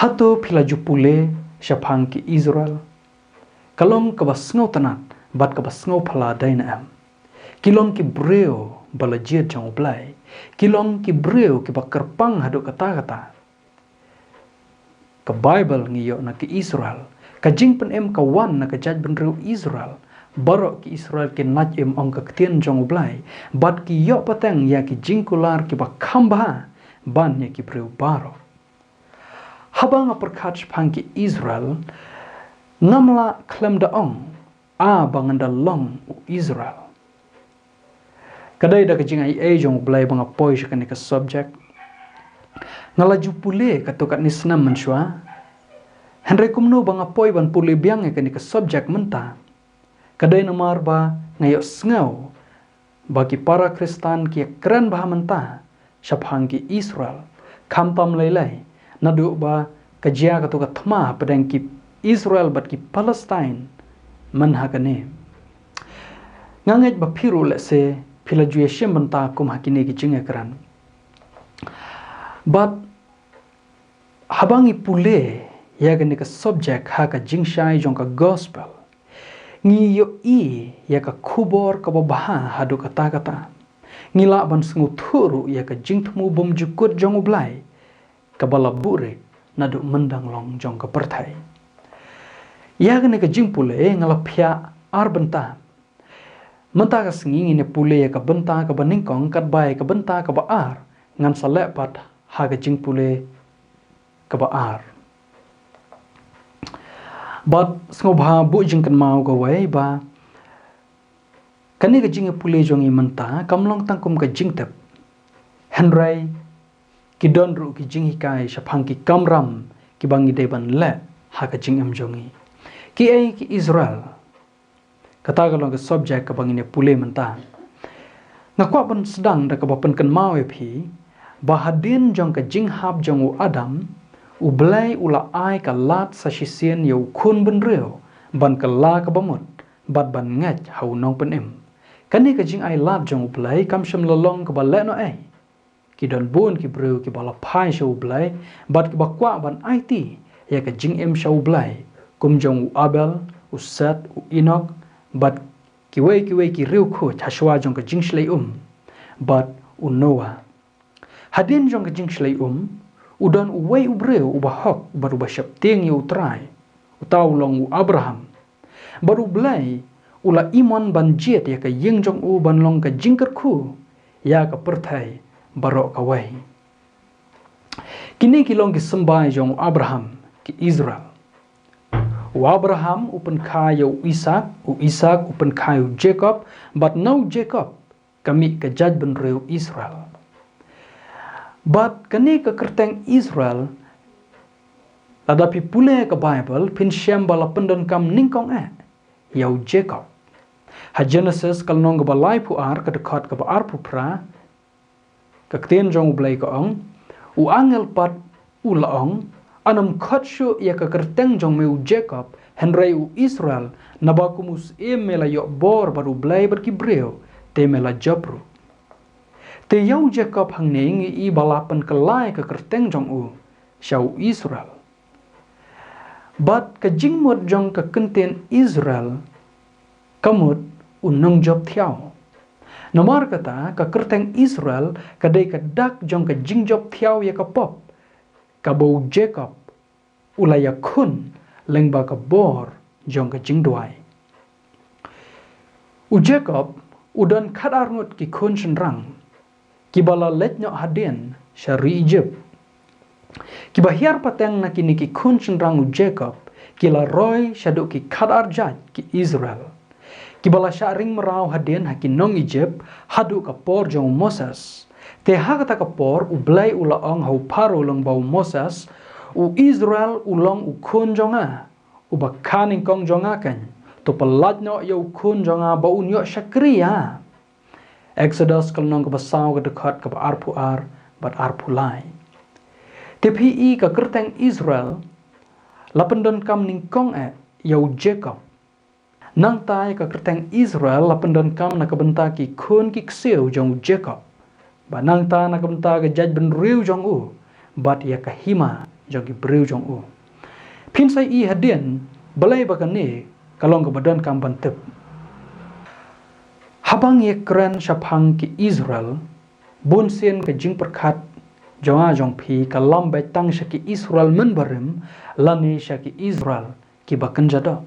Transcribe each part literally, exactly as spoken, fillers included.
Hato phi la ju pule shaphang ki Israel? Ka long kaba sngewtynnad bad kaba sngewphylla dei ne em? Ki long ki briew ba la jied jong U Blei. Ki long ki briew kiba kyrpang haduh katta katta. Ka Baibl ngi ïoh na ki Israel. Ka jingpynim ka wan na ka jaitbynriew Israel. Baroh ki Israel ki nait im ong ka ktien jong U Blei. Bad ki ïoh pateng ïa ki jingkular kiba kham bha ban ïa ki briew baroh. Haba nga pyrkhat shaphang ki Israel, ngam lah khlem da ong, a ba ngan da long u Israel. Ka dei da ka jingaiei jong U Blei ba nga poi sha kane ka subject. Nga la ju pule katto katne snem mynshuwa. Hynrei kumno ba nga poi ban pule biang ïa kane ka subject mynta? Ka dei namar ba nga ïohsngew ba ki para Khristan ki kren bha mynta shaphang ki Israel, khamtam lei lei naduh ba ka jia katto ka thma hapdeng ki Israel bad ki Palestine mynha kane. Nga ngeit ba phi ruh lehse phi la ju ïashim bynta kum ha kine ki jingïakren. Bad haba ngi pule ïa kane ka subject ha ka jingshai jong ka gospel, ngi ïohi ïa ka khubor kaba bha haduh katta katta. Ngi lah ban sngewthuh ruh ïa ka jingthmu bymjukut jong U Blei kaba la buhrieh naduh myndang long jong ka pyrthei. Ïa kane ka jingpule nga la phiah ar bynta. Mynta ka sngi ngin ïa pule ïa ka bynta kaba nyngkong, katba ïa ka bynta kaba ar ngan sa leh pat ha ka jingpule kaba ar. Bad sngewbha buh jingkynmaw kawei ba kane ka jingïapule jong ngi mynta kam long tang kum ka jingtip. Hynrei ki don ruh ki jinghikai shaphang ki kamram kiba ngi dei ban leh ha ka jingim jong ngi. Kiei ki Israel? Kata ka long ka subject kaba ngin ïa pule mynta. Nga kwah ban sdang da kaba pynkynmaw ïa phi ba hadien jong ka jinghap jong u Adam, U Blei u la ai ka lad sa shisien ïa u khun bynriew ban kylla kaba mut bad ban ngeit ha u Nongpynim. Kane ka jingai lad jong U Blei kam shym la long kaba lehnohei. Ki don bun ki briew kiba la phai sha U Blei bad kiba kwah ban aiti ïa ka jingim sha U Blei, kum jong u Abel, u Set, u Enok, bad kiwei kiwei ki riewkhuid hashwa jong ka jingshlei um, bad u Noah. Hadien jong ka jingshlei um, u don uwei u briew uba hok bad uba sheptieng ïa U Trai, uta u long u Abraham. Bad U Blei u la imon ban jied ïa ka ïing jong u ban long ka jingkyrkhu ïa ka pyrthei baroh kawei. Kine ki long ki symbai jong u Abraham, ki Israel. U Abraham u pynkha ïa u Isaak, u Isaak u pynkha ïa u Jakob, bad na u Jakob ka mih ka jaitbynriew Israel. Bad kane ka kyrteng Israel, lada phi pule ka Baibl, phin shem ba la pyndonkam nyngkong eh ïa u Jakob. Ha Genesis ka lynnong kaba laiphew ar, ka dkhot kaba arphew phra, ka ktien jong U Blei ka ong, u angel pat u la ong, yn ym khot shuh ïa ka kyrteng jong me u Jakob, hynrei u Israel, naba kum u syiem me la ïoh bor bad U Blei bad ki briew, te me la jop ruh. Te ïa u Jakob hangne ngi i ba la pynkylla ïa ka kyrteng jong u sha u Israel. Bad ka jingmut jong ka kyntien Israel ka mut u nongjop thiaw. Namar kata ka kyrteng Israel ka dei ka dak jong ka jingjop thiaw ïa ka pop, kaba u Jakob u la ïakhun lyngba ka bor jong ka jingduwai. U Jakob u don khatar ngut ki khun shynrang kiba la leit noh hadien sha ri Ijipt. Kiba hiar pateng na kine ki khun shynrang u Jakob ki la roi shaduh ki khatar jait ki Israel, kiba la shah ring mraw hadien ha ki nong Ijipt haduh ka por jong u Moses. Te ha kata ka por U Blei u la ong ha u Pharaoh lyngba u Moses, u Israel u long u khun jong nga, uba kha nyngkong jong nga keiñ. To pyllait noh ïa u khun jong nga ba un ïoh shakri ïa nga. Exodus ka lynnong kaba saw, ka dkhot kaba arphew ar bad arphew lai. Te phi i ka kyrteng Israel la pyndonkam nyngkong eh ïa u Jakob. Nangta ïa ka kyrteng Israel la pyndonkam na ka bynta ki khun ki ksiew jong u Jakob, bad nangta na ka bynta ka jaitbynriew jong u, bad ïa ka hima jong ki briew jong u. Phin sa ïohi hadien balei ba kane ka long kaba donkam ban tip. Haba ngi ïakren shaphang ki Israel, bun sien ka jingpyrkhat jong nga jong phi ka lam beit tang sha ki Israel mynbarim lane sha ki Israel kiba kynja doh.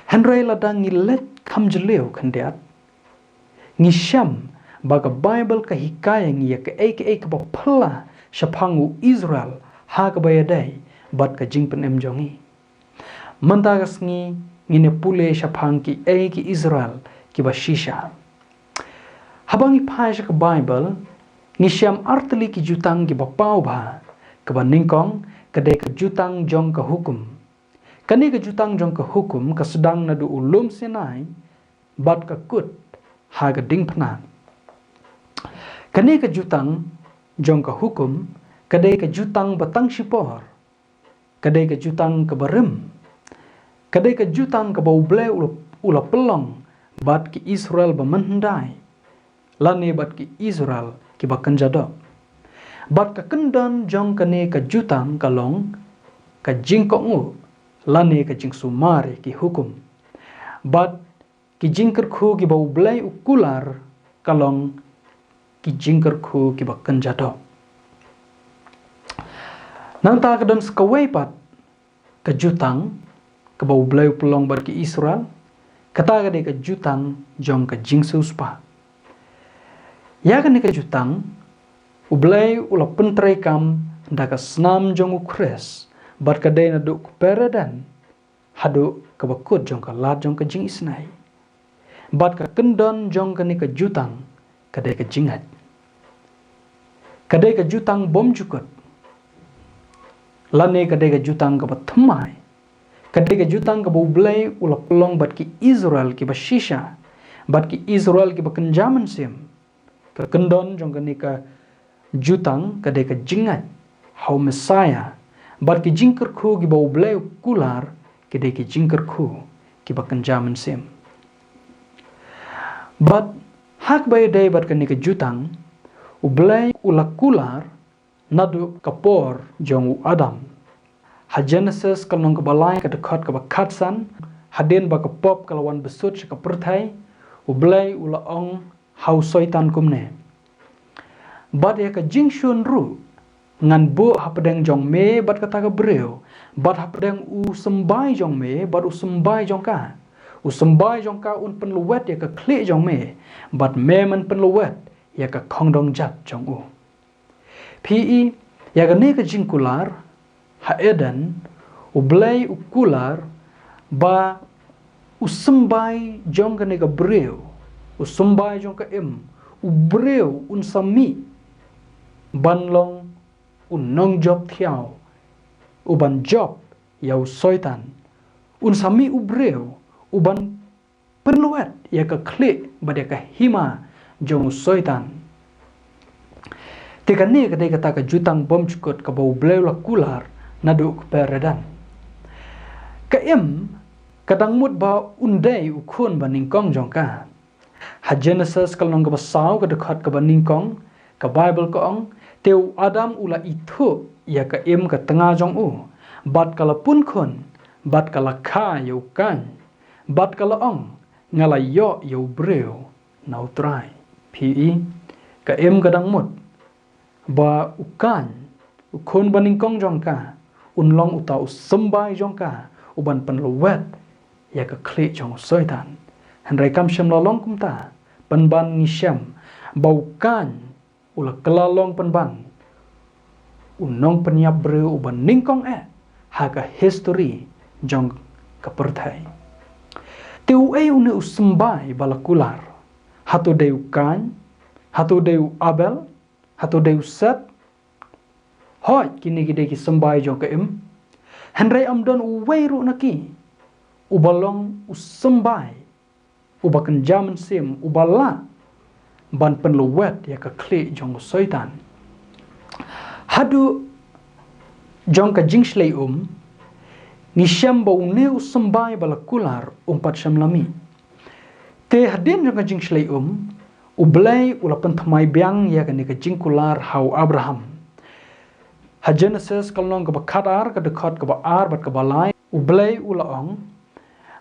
Hynrei lada ngi leit kham jylliew khyndiat, ngi shem ba ka Baibl ka hikai ïa ngi ïa kaei kaei kaba phylla shaphang u Israel ha kaba ïadei bad ka jingpynim jong ngi. Mynta ka sngi ngin ïa pule shaphang kiei ki Israel kiba shisha. Haba ngi phai sha ka Baibl, ngi shem artylli ki jutang kiba paw bha. Kaba nyngkong ka dei ka jutang jong ka hukum. Kane ka jutang jong ka hukum ka sdang naduh u lum Sinai bad ka kut ha ka diengphna. Kane ka jutang jong ka hukum ka dei ka jutang ba tang shipor. Ka dei ka jutang kaba rim. Ka dei ka jutang kaba U Blei u la, u la pynlong bad ki Israel ba mynhyndai lane bad ki Israel kiba kynja doh. Bad ka kyndon jong kane ka jutang ka long ka jingkohnguh lane ka jingsumar ïa ki hukum. Bad ki jingkyrkhu kiba U Blei u kular ka long ki jingkyrkhu kiba kynja doh. Nangta ka don sa kawei pat ka jutang kaba U Blei u pynlong bad ki Israel, kata ka dei ka jutang jong ka jingsiewspah. Ïa kane ka jutang U Blei u la pyntreikam da ka snam jong U Khrist bad ka dei naduh ka Eden haduh kaba kut jong ka lad jong ka jingisynei. Bad ka kyndon jong kane ka jutang ka dei ka jingngeit. Ka dei ka jutang bymjukut. Lane ka dei ka jutang kaba thymmai. Ka dei ka jutang kaba U Blei u la pynlong bad ki Israel kiba shisha, bad ki Israel kiba kynja mynsiem. Ka kyndon jong kane ka jutang ka dei ka jingngeit ha u Messiah, bad ki jingkyrkhu kiba U Blei u kular ki dei ki jingkyrkhu kiba kynja mynsiem. Bad ha kaba ïadei bad kane ka jutang, U Blei u la kular naduh ka por jong u Adam. Ha Genesis ka lynnong kaba lai ka dkhot kaba khatsan, hadien ba ka pop ka la wan bsut sha ka pyrthei, U Blei u la ong ha u Soitan kumne: Bad ïa ka jingshun ruh ngan buh hapdeng jong me bad kata ka briew, bad hapdeng u symbai jong me bad u symbai jong ka. U symbai jong ka un pynlwet ïa ka khlieh jong me, bad me men pynlwet ïa ka khongdong jat jong u. Phi i, ïa kane ka jingkular, ha Eden, U Blei u kular ba u symbai jong kane ka briew, u symbai jong ka im, u briew un sa mih ban long u nongjop thiaw, u ban jop ïa u Soitan. Un sa mih u briew u ban pynlwet ïa ka khlieh bad ïa ka hima jong u Soitan. Te kane ka dei kata ka jutang bymjukut kaba U Blei u la kular naduh ka Eden. Ka im ka dang mut ba un dei u khun ba nyngkong jong ka. Ha Genesis ka lynnong kaba saw ka dkhot kaba nyngkong, ka Baibl ka ong: Te u Adam u la ithuh ïa ka im ka tnga jong u, bad ka la pun khun, bad ka la kha ïa u Kain, bad ka la ong: Nga la ïoh ïa u briew na U Trai. Phi i, ka im ka dang mut ba u Kain, u khun ba nyngkong jong ka, un long uta u symbai jong ka u ban pynlwet ïa ka khlieh jong u Soitan. Hynrei kam shym la long kumta, pynban ngi shem ba u Kain u la kylla long pynban u nongpynïap briew u ban nyngkong eh ha ka histori jong ka pyrthei. Te uei une u symbai ba la kular? Hato dei u Kain? Hato dei u Abel? Hato dei u Set? Hooid, kine ki dei ki symbai jong ka im. Hynrei ym don uwei ruh na ki uba long u symbai uba kynja mynsiem, uba lah ban pynlwet ïa ka khlieh jong u Soitan. Haduh jong ka jingshlei um, ngi shem ba une u symbai ba la kular um pat shym la mih. Te hadien jong ka jingshlei um, U Blei u la pynthymmai biang ïa kane ka jingkular ha u Abraham. Ha Genesis ka lynnong kaba khatar, ka dkhot kaba ar bad kaba lai, U Blei u la ong,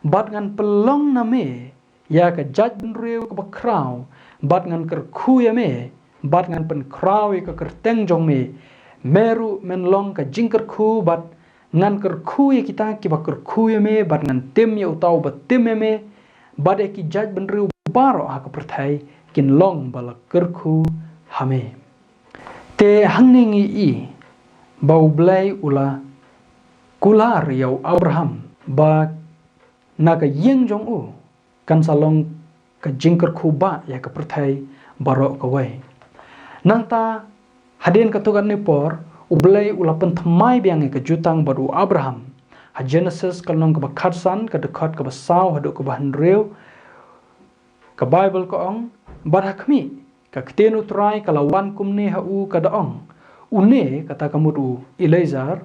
bad ngan pynlong na me ïa ka jaitbynriew kaba khraw, bad ngan kyrkhu ïa me, bad ngan pynkhraw ïa ka kyrteng jong me. Me ruh men long ka jingkyrkhu, bad ngan kyrkhu ïa kita kiba kyrkhu ïa me, bad ngan tim ïa uta uba tim ïa me, bad ïa ki jaitbynriew baroh ha ka pyrthei kin long ba la kyrkhu ha me. Te hangne ngi i ba U Blei u la kular ïa u Abraham ba na ka ïing jong u kan sa long ka jingkyrkhu ba ïa ka pyrthei baroh kawei. Nangta hadien katto katne por, U Blei u la pynthymmai biang ïa ka jutang bad u Abraham. Ha Genesis ka lynnong kaba khatsan, ka dkhot kaba saw haduh kaba hynriew, ka Baibl ka ong, bad ha khmih, ka ktien U Trai ka la wan kumne ha u, ka da ong, une, kata ka mut u Eliezer,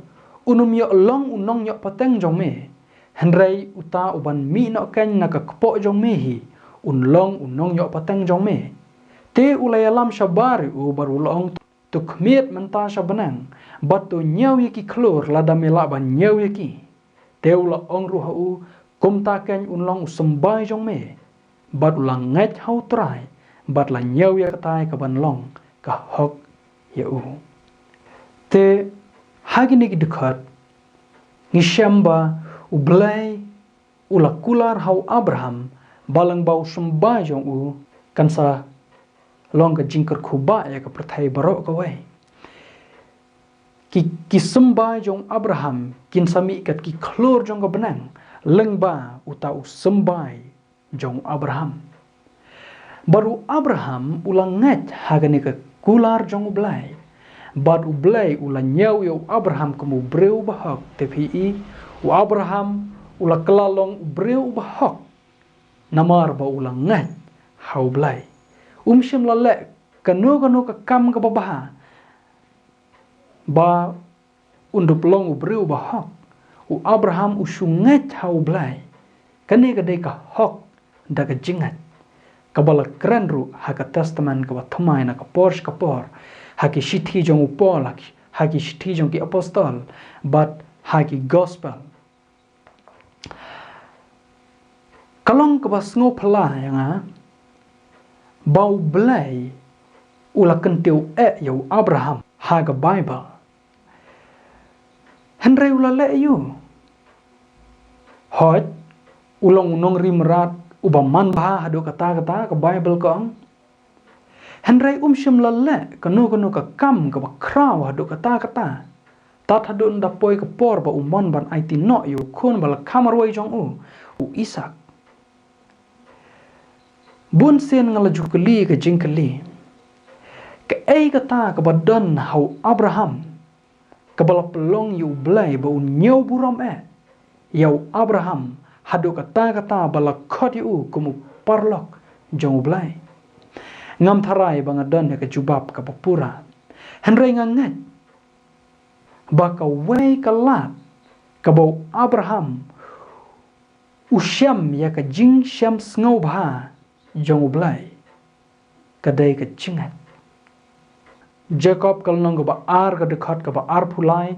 un ym ïoh long u nongïoh pateng jong me, hynrei uta uban mih noh kein na ka kpoh jong me hi un long u nongïoh pateng jong me. Te u la ïalam shabar ïa u bad u la ong, to khmied mynta sha bneng, bad to ñiew ïa ki khlur lada me lah ban ñiew ïa ki. Te u la ong ruh ha u, kumta kein un long u symbai jong me. Bad u la ngeit ha U Trai, bad la ñiew ïa katai kaban long ka hok ïa u. Te ha kine ki dkhot ngi shem ba U Blei u la kular ha u Abraham ba lyngba u symbai jong u kan sa long ka jingkyrkhu ba ïa ka pyrthei baroh kawei. Ki, ki symbai jong u Abraham kin sa mih kat ki khlur jong ka bneng lyngba uta u symbai jong u Abraham. Bad u Abraham u la ngeit ha kane ka kular jong U Blei. Bad U Blei u la ñiew ïa u Abraham kum u briew uba hok, te phi i, u Abraham u la kylla long u briew uba hok namar ba u la ngeit ha U Blei. Um shym la leh kano kano ka kam kaba bha ba un dup long u briew uba hok. U Abraham u shu ngeit ha U Blei. Kane ka dei ka hok da ka jingngeit, kaba la kren ruh ha ka Testament kaba thymmai na ka por sha ka por, ha ki shithi jong u Paul, ha ki, ha ki shithi jong ki apostol, bad ha ki gospel. Ka long kaba sngewphylla ïa nga ba U Blei u la kyntiew eh ïa u Abraham ha ka Baibl. Hynrei u la leh aïu? Hooid, u long u nongrim mrad uba man bha haduh katta katta, ka Baibl ka ong. Hynrei um shym la leh kano kano ka kam kaba khraw haduh katta katta, tad haduh ynda poi ka por ba u mon ban aiti noh ïa u khun ba la kham marwei jong u, u Isaak. Bun sien nga la ju kylli ka jingkylli, kaei kata kaba don ha u Abraham kaba la pynlong ïa U Blei ba un ñiew burom eh ïa u Abraham haduh katta katta ba la khot ïa u kum u paralok jong U Blei? Ngam tharai ba nga don ïa ka jubab kaba pura. Hynrei nga ngeit ba kawei ka lad kaba u Abraham u shem ïa ka jingshem sngewbha jong U Blei, ka dei ka jingngeit. Jakob ka lynnong kaba ar, ka dkhot kaba arphew lai,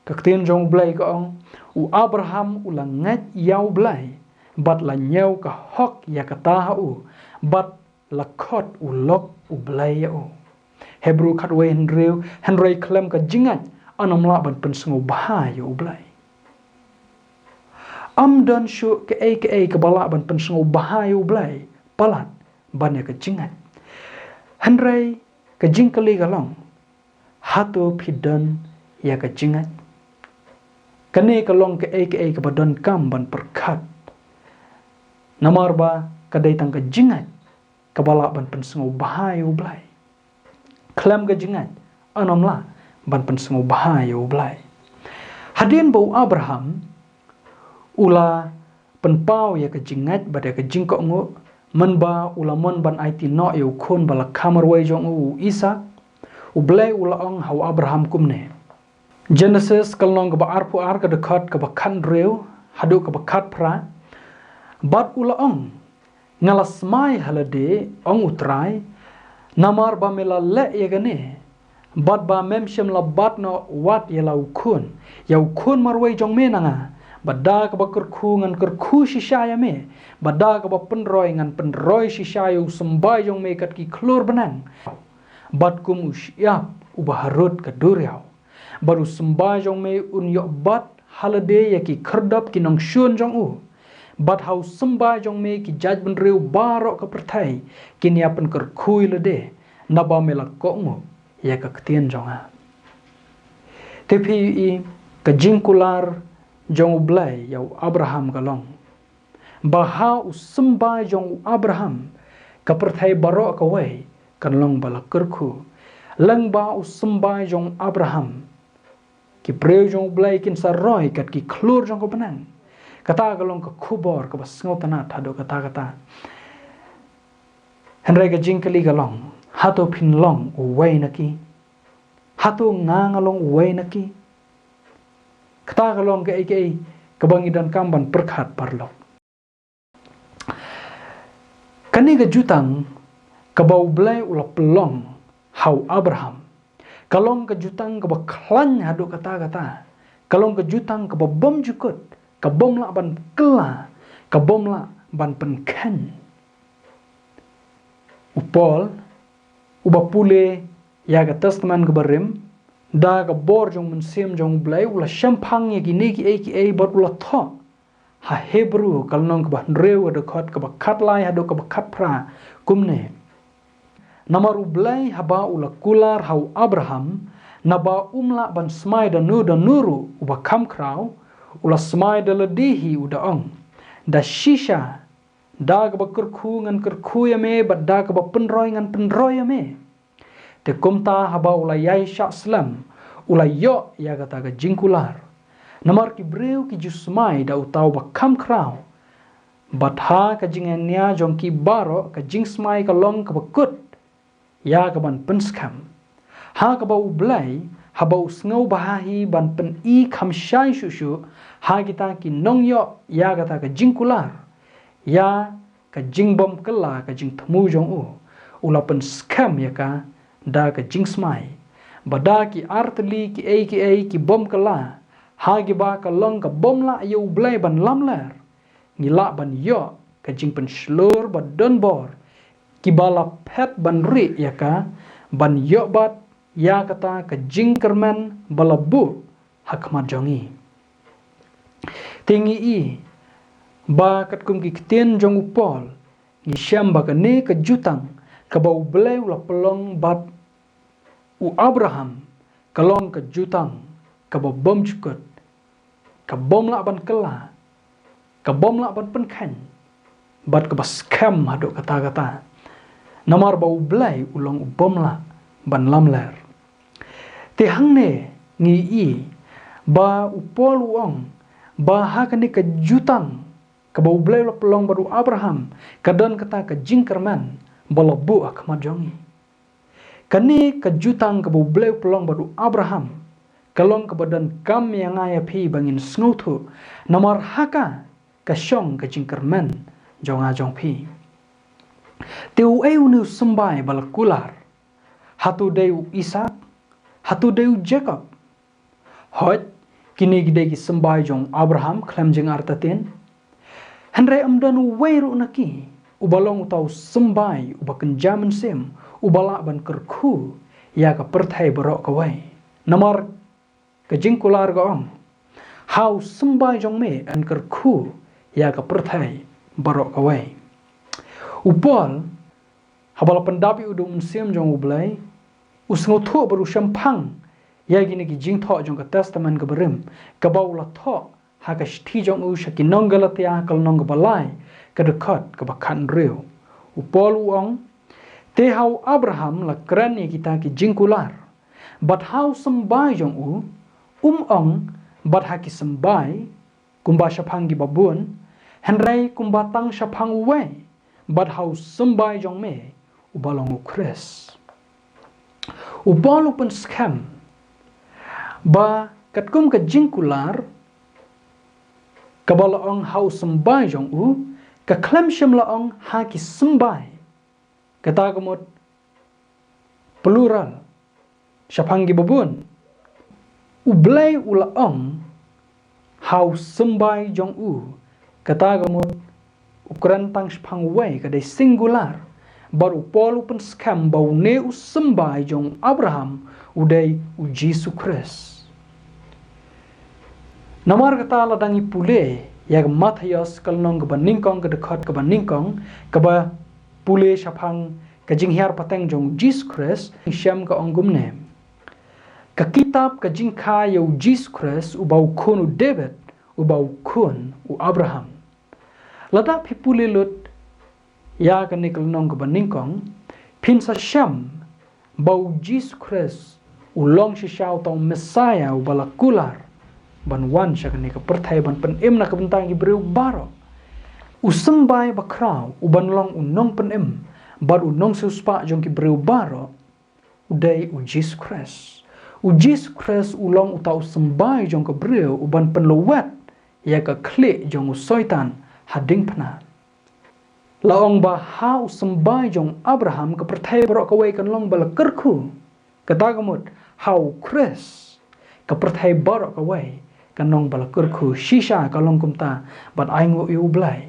ka ktien jong U Blei ka ong, u Abraham u la ngeit ïa U Blei bad la ñiew ka hok ïa kata ha u, bad la khot u lok U Blei ïa u. Hebru khatwei hynriew, hynrei khlem ka jingngeit yn ym lah ban pynsngewbha ïa U Blei. Ym don shuh kaei kaei kaba lah ban pynsngewbha ïa U Blei palat ban ïa ka jingngeit. Hynrei ka jingkylli ka long, hato phi don ïa ka jingngeit? Kane ka long kaei kaei kaba donkam ban pyrkhat. Namar ba ka dei tang ka jingngeit kaba lah ban pynsngewbha ïa U Blei. Khlem ka jingngeit yn ym lah ban pynsngewbha ïa U Blei. Hadien ba u Abraham u la pynpaw ïa ka jingngeit bad ïa ka jingkohnguh, mynba u la mon ban aiti noh ïa u khun ba la kham marwei jong u, u Isaak, U Blei u la ong ha u Abraham kumne. Genesis ka lynnong kaba arphew ar, ka dkhot kaba khathynriew haduh kaba khatphra. Bad u la ong, nga la smai ha lade, ong U Trai, namar ba me la leh ïa kane, Bad ba mem shym la bat noh wat ïa la u khun, ïa u khun marwei jong me na nga. Bad da kaba kyrkhu ngan kyrkhu shisha ïa me, bad da kaba pynroi ngan pynroi shisha ïa u symbai jong me kat ki khlur bneng, bad kum u shyiap uba harud ka duriaw. Bad u symbai jong me un ïoh bat ha lade ïa ki khyrdop ki nongshun jong u. Bad ha u symbai jong me ki jaitbynriew baroh ka pyrthei kin ïa pynkyrkhu ïa lade, naba me la kohnguh ïa ka ktien jong nga. Te phi i, ka jingkular jong U Blei ïa u Abraham ka long ba ha u symbai jong u Abraham ka pyrthei baroh kawei kan long ba la kyrkhu. Lyngba u symbai jong u Abraham ki briew jong U Blei kin sa roi kat ki khlur jong ka bneng. Kata ka long ka khubor kaba sngewtynnat haduh katta katta. Hynrei ka jingkylli ka long, hato phin long uwei na ki? Hato nga nga long uwei na ki? Kata ka long kaei kaei kaba ngi donkam ban pyrkhat paralok. Kane ka jutang kaba U Blei u la pynlong ha u Abraham ka long ka jutang kaba khlaiñ haduh katta katta. Ka long ka jutang kaba bym jukut, ka bym lah ban kylla, ka bym lah ban pynkheiñ. U Paul uba pule ïa ka Testament kaba rim, da ka bor jong u Mynsiem jong U Blei u la shemphang ïa kine kiei kiei bad u la thoh ha Hebru ka lynnong kaba hynriew ka dkhot kaba khatlai haduh kaba khatphra kumne: Namar U Blei haba u la kular ha u Abraham naba um lah ban smai da nu da nu ruh uba kham khraw, u la smai da lade hi u da ong, da shisha, da kaba kyrkhu ngan kyrkhu ïa me bad da kaba pynroi ngan pynroi ïa me. Te kumta haba u la ïai shah slem u la ïoh ïa kata ka jingkular. Namar ki briew ki ju smai da uta uba kham khraw, bad ha ka jingïania jong ki baroh ka jingsmai ka long kaba kut ïa ka ban pynskhem. Ha kaba U Blei haba u sngew bha hi ban pyni kham shai shuh shuh ha kita ki nongïoh ïa kata ka jingkular, ïa ka jingbym kylla ka jingthmu jong u, u la pynskhem ïa ka da ka jingsmai. Ba da ki artylli kiei kiei ki bym kylla ha kiba ka long ka bym lah ïa U Blei ban lamler, ngi lah ban ïoh ka jingpynshlur ba donbor kiba la phet ban rieh ïa ka ban ïoh bat ïa kata ka jingkyrmen ba la buh ha khmat jong ngi. Te ngi i ba katkum ki ktien jong u Paul ngi shem ba kane ka jutang kaba U Blei u la pynlong bad u Abraham ka long ka jutang kaba bym jukut, ka bym lah ban kylla, ka bym lah ban pynkheiñ, bad kaba skhem haduh katta katta. Namar ba U Blei u long u bym lah ban lamler. Te hangne ngi i ba u Paul u ong ba ha kane ka jutang kaba U Blei u la pynlong bad u Abraham ka don kata ka jingkyrmen ba la buh ha khmat jong ngi. Kane ka jutang kaba U Blei u pynlong bad u Abraham ka long kaba donkam ïa nga ïa phi ba ngin sngewthuh, namar ha ka ka shong ka jingkyrmen jong nga jong phi. Te uei une u symbai ba la kular? Hato dei u Isaak? Hato dei u Jakob? Hooid, kine ki dei ki symbai jong u Abraham khlem jingartatien. Hynrei ym don uwei ruh na ki uba long uta u symbai uba kynja mynsiem uba lah ban kyrkhu ïa ka pyrthei baroh kawei. Namar ka jingkular ka ong, ha u symbai jong me yn kyrkhu ïa ka pyrthei baroh kawei. U Paul haba la pyndap ïa u da u Mynsiem jong U Blei u sngewthuh bad u shemphang ïa kine ki jingthoh jong ka Testament kaba rim kaba u la thoh ha ka shithi jong u sha ki nong Galatia ka lynnong kaba lai ka dkhot kaba khathynriew. U Paul u ong, te ha u Abraham la kren ïa kita ki jingkular, bad ha u symbai jong u um ong bad ha ki symbai kumba shaphang kiba bun, hynrei kumba tang shaphang uwei, bad ha u symbai jong me uba long u Khrist. U Paul u pynskhem ba katkum ka jingkular kaba la ong ha u symbai jong u, ka khlem shym la ong ha ki symbai. Kata ka mut plural. shaphang kiba bun. U Blei u la ong ha u symbai jong u, kata ka mut u kren tang shaphang uwei, ka dei singular. Bad u Paul u pynskhem ba une u symbai jong u Abraham u dei u Jisu Khrist. Namar kata lada ngi pule ïa ka Mathaios ka lynnong kaba nyngkong, ka dkhot kaba nyngkong, kaba pule shaphang ka jinghiar pateng jong u Jisu Khrist, ngi shem ka ong kumne: Ka kitab ka jingkha ïa u Jisu Khrist, uba u khun u David, uba u khun u Abraham. Lada phi pule lut ïa kane ka lynnong kaba nyngkong, phin sa shem ba u Jisu Khrist u long shisha uta u Messaïah uba la kular ban wan sha kane ka pyrthei ban pynim na ka bynta ki briew baroh. U symbai bakhraw uban long u nongpynim bad u nongsiewspah jong ki briew baroh u dei u Jisu Khrist. U Jisu Khrist u long uta u symbai jong ka briew uban pynlwet ïa ka khlieh jong u Soitan ha diengphna. La ong ba ha u symbai jong u Abraham ka pyrthei baroh kawei kan long ba la kyrkhu. Kata ka mut ha u Khrist ka pyrthei baroh kawei kan long ba la kyrkhu. Shisha ka long kumta, bad ainguh ïa u Blei.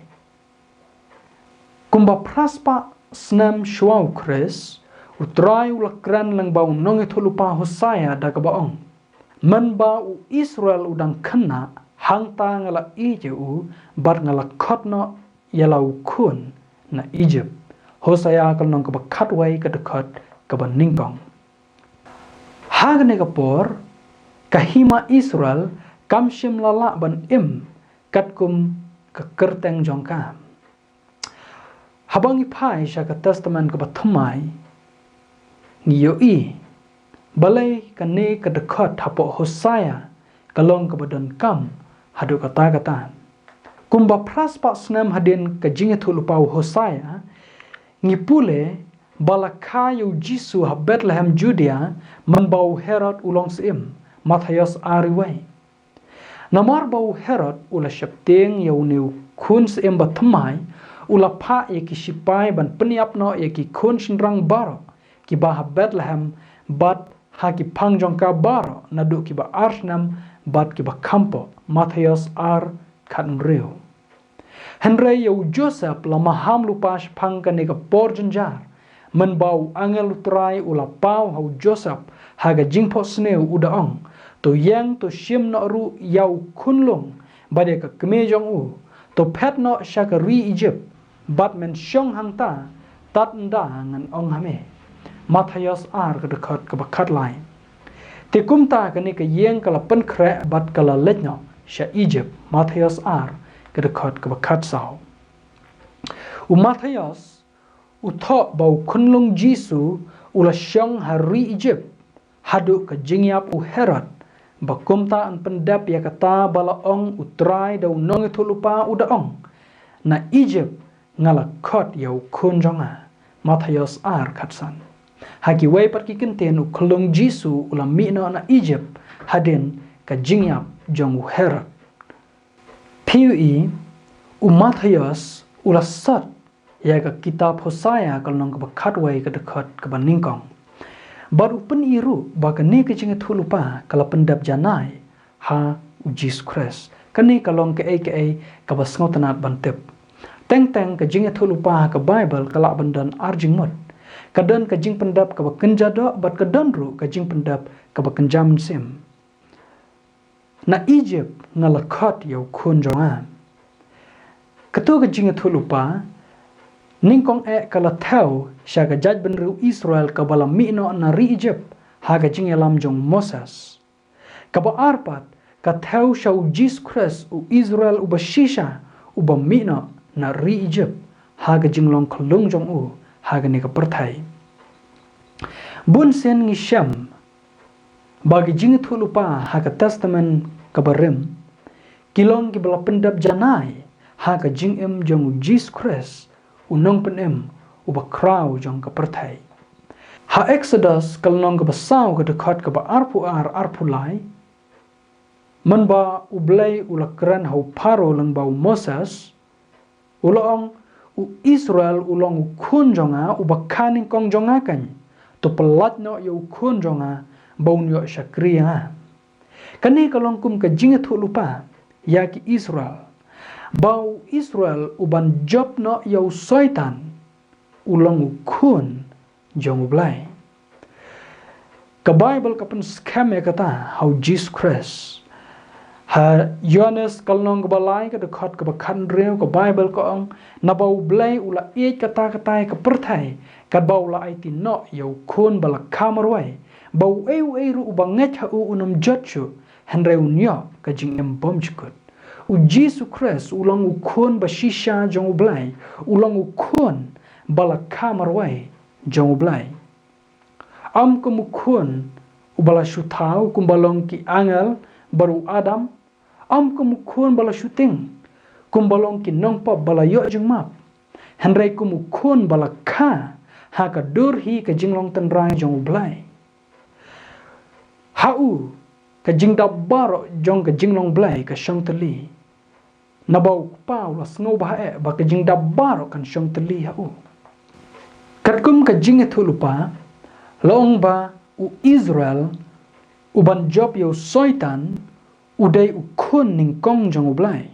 Kumba phra spah snem shuwa u Khrist, u Trai u la kren lyngba u nongïathuhlypa Hosea da kaba ong: Mynba u Israel u dang khynnah, hangta nga la ïeit ïa u bad nga la khot noh ïa la u khun na Ijipt. Hosea ka lynnong kaba khatwei, ka dkhot kaba nyngkong. Ha kane ka por ka hima Israel kam shym la lah ban im katkum ka kyrteng jong ka. Haba ngi phai sha ka Testament kaba thymmai, ngi ïohi balei kane ka dkhot hapoh Hosea ka long kaba donkam haduh katta katta. Kumba phra spah snem hadien ka jingïathuhlypa u Hosea, ngi pule ba la kha ïa u Jisu ha Bethlehem Judea mynba u Herod u long syiem, Mathaios ar wei. Namar ba u Herod u la sheptieng ïa une u khun syiem ba thymmai, u la phah ïa ki shipai ban pynïap noh ïa ki khun shynrang baroh kiba ha Bethlehem bad ha ki phang jong ka baroh, naduh kiba ar snem bad kiba khampoh, Mathaios ar khathynriew. Hynrei ïa u Joseph la maham lypa shaphang kane ka por jynjar, mynba u angel u Trai u la paw ha u Joseph ha ka jingphohsniew, u da ong: To ïeng, to shim noh ruh ïa u khunlung bad ïa ka kmie jong u, to phet noh sha ka ri Ijipt, bad men shong hangta tad ynda ngan ong ha me. Mathaios ar, ka dkhot kaba khatlai. Te kumta kane ka ïing ka la pynkhreh bad ka la leit noh sha Ijipt, Mathaios ar, ka dkhot kaba khatsaw. U Mathaios u thoh ba u khunlung Jisu u la shong ha ri Ijipt haduh ka jingïap u Herod, ba kumta yn pyndep ïa kata ba la ong u Trai da u nongïathuhlypa, u da ong: Na Ijipt nga la khot ïa u khun jong nga, Mathaios ar khatsan. Ha kiwei pat ki kyntien u khunlung Jisu u la mih noh na Ijipt hadien ka jingïap jong u Herod. Phi ïohi, u Mathaios u la sot ïa ka kitab Hosea ka lynnong kaba khatwei, ka dkhot kaba nyngkong. Bad u pyni ruh ba kane ka jingïathuhlypa ka la pyndep janai ha u Jisu Khrist. Kane ka long kaei kaei kaba sngewtynnat ban tip. Teng teng ka jingïathuhlypa ha ka Baibl ka lah ban don ar jingmut. Ka don ka jingpyndep kaba kynja doh bad ka don ruh ka jingpyndep kaba kynja mynsiem. Na Ijipt nga la khot ïa u khun jong nga. Kato ka jingïathuhlypa nyngkong eh ka la thew sha ka jaitbynriew Israel kaba la mih noh na ri Ijipt ha ka jingïalam jong u Moses. Kaba ar pat ka thew sha u Jisu Khrist, u Israel uba shisha, uba mih noh na ri Ijipt ha ka jinglong khunlung jong u ha kane ka pyrthei. Bun sien ngi shem ba ki jingïathuhlypa ha ka Testament kaba rim ki long kiba la pyndep janai ha ka jingim jong u Jisu Khrist, u nongpynim uba khraw jong ka pyrthei. Ha Exodus ka lynnong kaba saw, ka dkhot kaba arphew ar, arphew lai, mynba u Blei u la kren ha u Pharaoh lyngba u Moses, u la ong: U Israel u long u khun jong nga, uba kha nyngkong jong nga keiñ. To pyllait noh ïa u khun jong nga ba un ïoh shakri ïa nga. Kane ka long kum ka jingïathuhlypa ïa ki Israel, ba u Israel uban jop noh ïa u Soitan u long u khun jong u Blei. Ka Baibl ka pynskhem ïa kata ha u Jisu Khrist. Ha Ïoannis ka lynnong kaba lai ka dkhot kaba khathynriew, ka Baibl ka ong, naba u Blei u la ïeit katta katta ïa ka pyrthei, katba u la aiti noh ïa u khun ba la kha marwei, ba uei uei ruh uba ngeit ha u un ym jot shuh, hynrei un ïoh ka jingim bymjukut. U Jisu Khrist u long u khun ba shisha jong u Blei, u long u khun ba la kha marwei jong u Blei. Ym kum u khun uba la shu thaw kumba long ki angel bad u Adam, ym kum u khun ba la shu tieng kumba long ki nongpop ba la ïoh jingmap, hynrei kum u khun ba la kha ha ka dur hi ka jinglong tynrai jong u Blei. Ha u ka jingdap baroh jong ka jinglong Blei ka shong tylli. Naba u Kpa u la sngewbha eh ba ka jingdap baroh kan shong tylli ha u. Katkum ka jingïathuhlypa, la ong ba u Israel uban jop ïa u Soitan u dei u khun nyngkong jong u Blei.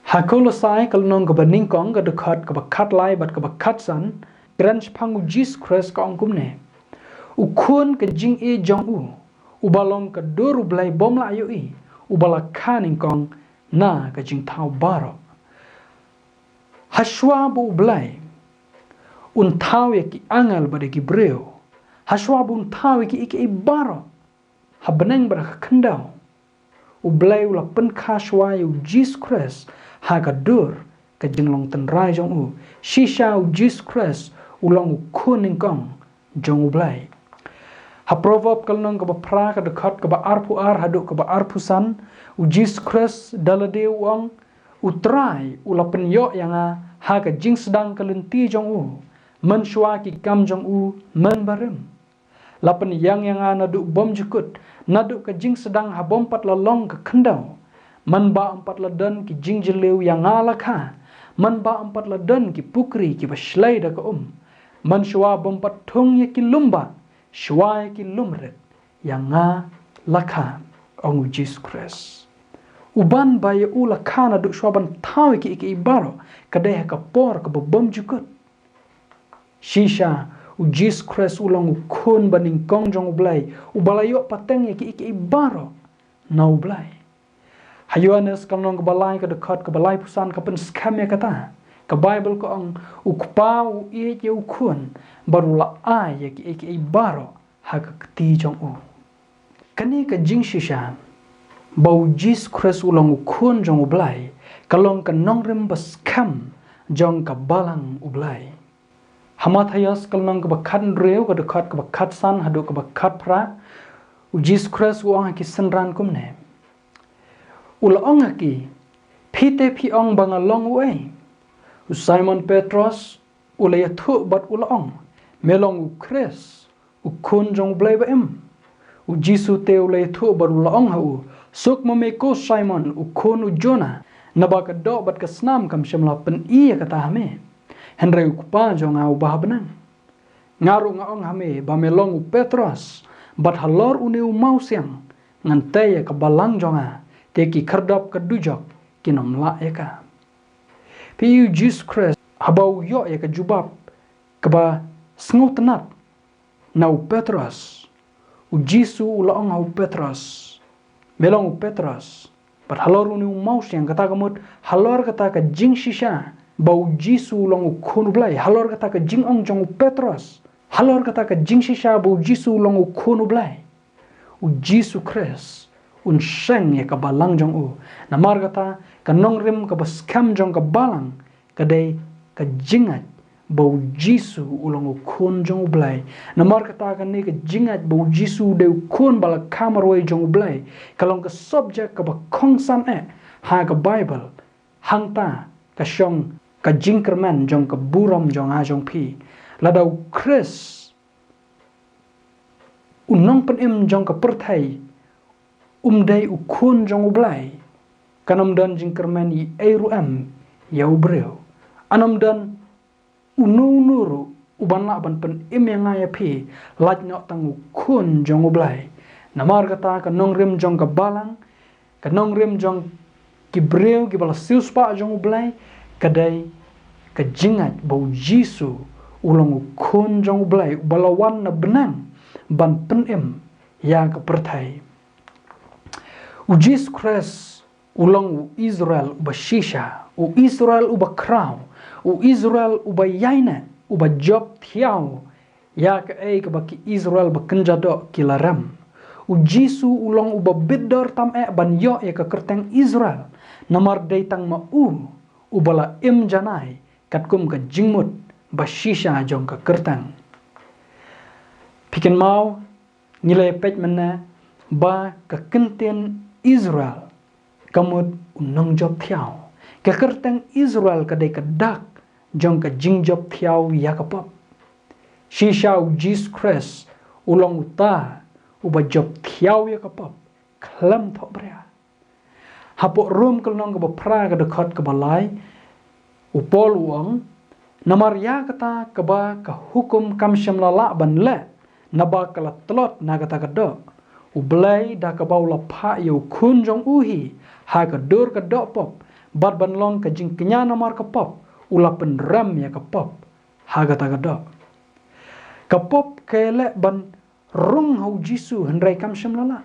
Ha Kolosai ka lynnong kaba nyngkong ka dkhot kaba khatlai bad kaba khatsan, kren shaphang u Jisu Khrist ka ong kumne, u khun ka jingïeit jong u, uba long ka dur u Blei bym lah ïohi, uba la kha nyngkong na ka jingthaw baroh. Hashwa ba u Blei un thaw ïa ki angel bad ïa ki briew, hashwa ba un thaw ïa kiei kiei baroh ha bneng bad ha ka khyndew, u Blei u la pynkha shwa ïa u Jisu Khrist ha ka dur ka jinglong tynrai jong u. Shisha u Jisu Khrist u long u khun nyngkong jong u Blei. Ha Proverb ka lynnong kaba phra ka dkhot kaba arphew ar haduh kaba arphew san, u Jisu Khrist da lade u ong, u Trai u la pynïoh ïa nga ha ka jingsdang ka lynti jong u, mynshuwa ki kam jong u mynbarim. La pynïang ïa nga naduh bymjukut, naduh ka jingsdang ha bym pat la long ka khyndew. Mynba ym pat la don ki jingjylliew ïa nga la kha, mynba ym pat la don ki pukri kiba shlei da ka um, mynshuwa bym pat thung ïa ki lum bah, shuwa ïa ki lum rit ïa nga la kha, ong u Jisu Khrist. Uban ba ïa u la kha naduh shuwa ban thaw ïa kiei kiei baroh ka dei ha ka por kaba bymjukut. Shisha u Jisu Khrist u long u khun ba nyngkong jong u Blei, uba la ïoh pateng ïa kiei kiei baroh na u Blei. Ha Ïoannis ka lynnong kaba lai ka dkhot kaba laiphew san ka pynskhem ïa kata. Ka Baibl ka ong, u Kpa u ïeit ïa u Khun bad u la ai ïa kiei kiei baroh ha ka kti jong u. Kane ka jingshisha ba u Jisu Khrist u long u Khun jong u Blei ka long ka nongrim ba skhem jong ka Balang u Blei. Ha Mathaios ka lynnong kaba khathynriew ka dkhot kaba khatsan haduh kaba khatphra, u Jisu Khrist u ong ha ki synran kumne. U la ong ha ki, phi te phi ong ba nga long uei? U Simon Petros u la ïathuh bad u la ong, me long u Khrist, u Khun jong u Blei ba im. U Jisu te u la ïathuh bad u la ong ha u, suk ma me ko Simon u khun u Jona, naba ka doh bad ka snam kam shym la pyni ïa kata ha me, hynrei u Kpa jong nga uba ha bneng. Nga ruh nga ong ha me ba me long u Petros, bad halor une u mawsiang ngan tei ïa ka balang jong nga, te ki khyrdop ka dujok kin ym lah ïa ka. Phi i u Jisu Khrist haba u ïoh ïa ka jubab kaba sngewtynnat na u Petros. U Jisu u la ong ha u Petros, me long u Petros. Bad halor une u mawsiang, kata ka mut halor kata ka jingshisha ba u Jisu u long u Khun u Blei, halor kata ka jingong jong u Petros, halor kata ka jingshisha ba u Jisu u long u Khun u Blei, u Jisu Khrist un sheng ïa ka balang jong u. Namar kata ka nongrim kaba skhem jong ka balang ka dei ka jingngeit ba u Jisu u long u Khun jong u Blei. Namar kata kane ka jingngeit ba u Jisu u dei u Khun ba la kha marwei jong u Blei ka long ka subject kaba kongsan eh ha ka Baibl. Hangta ka shong ka jingkyrmen jong ka burom jong nga jong phi. Lada u Khrist, u nongpynim jong ka pyrthei, um dei u Khun jong u Blei, kan ym don jingkyrmen ei ei ruh em ïa u briew. Kan ym don uno uno ruh u ban lah ban pynim ïa nga ïa phi, lait noh tang u Khun jong U Blei. Namar kata ka nongrim jong ka balang, ka nongrim jong ki briew kiba la siewspah jong U Blei, ka dei ka jingngeit ba U Jisu u long u Khun jong U Blei, uba la wan na bneng ban pynim ïa ka pyrthei. U Jisu Khrist u long u Israel uba shisha, u Israel uba khraw, u Israel uba ïaineh, uba jop thiaw ïa kaei kaba ki Israel ba kynja doh ki la rem. U Jisu u long uba bit dor tam eh ban ïoh ïa ka kyrteng Israel, namar dei tang ma u uba la im janai katkum ka jingmut ba shisha jong ka kyrteng. Phi kynmaw, ngi la peit mynne ba ka kyntien Israel ka mut u nongjop thiaw. Ka kyrteng Israel ka dei ka dak jong ka jingjop thiaw ïa ka pop. Shisha u Jisu Khrist u long uta uba jop thiaw ïa ka pop khlem thohbria. Hapoh Rom ka lynnong kaba phra ka dkhot kaba lai, u Paul u ong, namar ïa kata kaba ka hukum kam shym la lah ban leh, naba ka la tlot na kata ka doh, U Blei da kaba u la phah ïa u Khun jong u hi ha ka dur ka doh pop, bad ban long ka jingkñia namar ka pop, u la pynrem ïa ka pop ha kata ka doh. Ka pop ka leh ban rung ha U Jisu, hynrei kam shym la lah.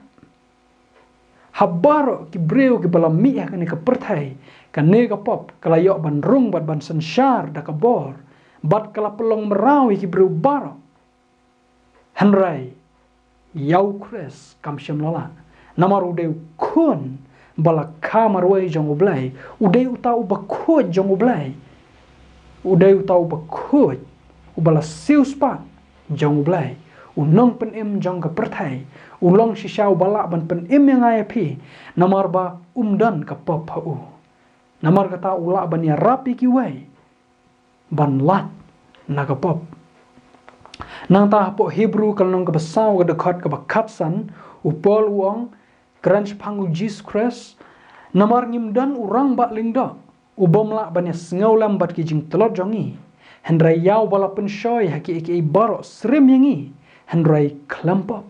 Ha baroh ki briew kiba la mih ha kane ka pyrthei, kane ka pop ka la ïoh ban rung bad ban synshar da ka bor, bad ka la pynlong mraw ïa ki briew baroh. Hynrei ïa U Khrist kam shym la lah, namar u dei u Khun ba la kha marwei jong U Blei, u dei uta uba khuid jong U Blei, u dei uta uba khuid uba la siewspah jong U Blei, u nongpynim jong ka pyrthei, u long shisha uba lah ban pynim ïa nga ïa phi, namar ba um don ka pop ha u. Namar kata u lah ban ïarap ïa kiwei ban lait na ka pop. Nangta hapoh Hebru ka lynnong kaba saw ka dkhot kaba khatsan, u Paul u ong, kren shaphang U Jisu Khrist, namar ngim don u rangbah lyngdoh u bym lah ban ïasngewlem bad ki jingtlot jong ngi, hynrei ïa uba la pynshoi ha kiei kiei baroh syriem ïa ngi, hynrei khlem pop.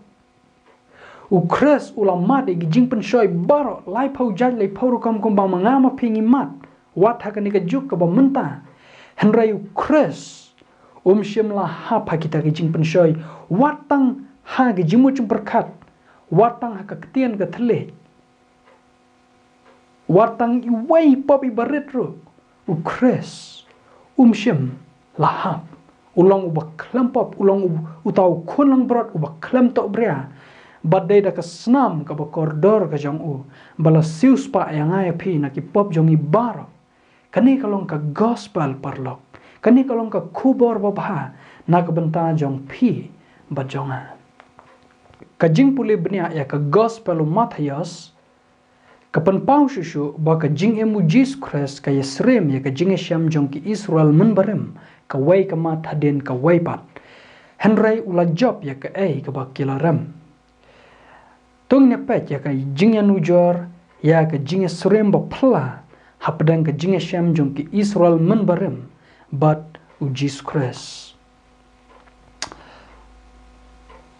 U Khrist u la mad ïa ki jingpynshoi baroh, laiphew jait laiphew rukom kumba ma nga ma phi ngi mad, wat ha kane ka juk kaba mynta. Hynrei U Khrist um shym la hap ha kita ki jingpynshoi, wat tang ha ki jingmut jingpyrkhat, wat tang ha ka ktien ka thylliej, wat tang iwei pop iba rit ruh, U Khrist um shym la hap. U long uba khlem pop, u long u-, uta u Khun langbrot uba khlem thohbria. Bad dei da ka snam kaba kordor ka jong u ba la siewspah ïa nga ïa phi na ki pop jong ngi baroh. Kane ka long ka gospel paralok. Kane ka long ka khubor babha na ka bynta jong phi bad jong nga. Ka jingpule bniah ïa ka gospel u Mathaios ka pynpaw shuh shuh ba ka jingim U Jisu Khrist ka ïasyriem ïa ka jingïashem jong ki Israel mynbarim, kawei ka mat hadien kawei pat. Hynrei u la jop ïa kaei kaba ki la rem. To ngin ïa peit ïa ka jingïanujor ïa ka jingïasyriem ba phylla hapdeng ka jingïashem jong ki Israel mynbarim bad U Jisu Khrist.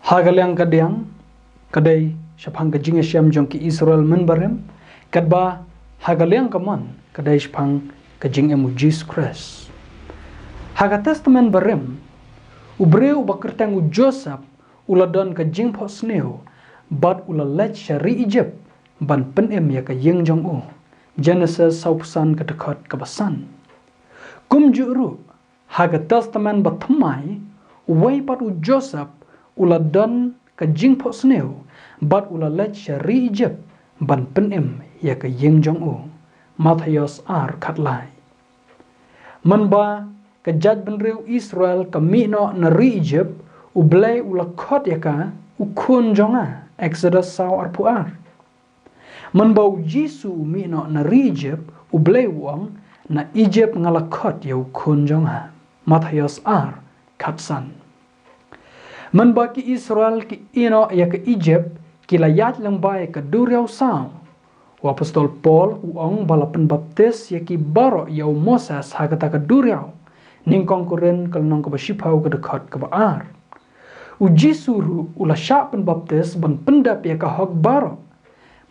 Ha ka liang kadiang ka dei shaphang ka jingïashem jong ki Israel mynbarim, katba ha ka liang kamon ka dei shaphang ka jingim U Jisu Khrist. Ha ka Testament Barim, u briew uba kyrteng u Joseph u la don ka jingphohsniew bad u la leit sha ri Ijipt ban pynim ïa ka ïing jong u. Genesis sawphew san ka dkhot kaba san. Kumjuh ruh, ha ka Testament Bathymmai, uwei pat u Joseph u la don ka jingphohsniew bad u la leit sha ri Ijipt ban pynim ïa ka ïing jong u. Mathaios ar khatlai. Mynba ka jaitbynriew Israel ka mih noh na ri Ijipt, U Blei u la khot ïa ka u khun jong nga. Exodus saw arphew ar. Mynba U Jisu u mih noh na ri Ijipt, U Blei u ong, na Ijipt nga la khot ïa u khun jong nga. Mathaios ar khatsan. Mynba ki Israel ki ïeh noh ïa ka Ijipt, ki la ïaid lyngba ïa ka duriaw saw. U apostol Paul u ong ba la pynbaptis ïa ki baroh ïa u Moses ha kata ka duriaw. Nyngkong Korinth ka lynnong kaba shiphew ka dkhot kaba ar. U Jisu ruh u la shah pynbaptis ban pyndep ïa ka hok baroh.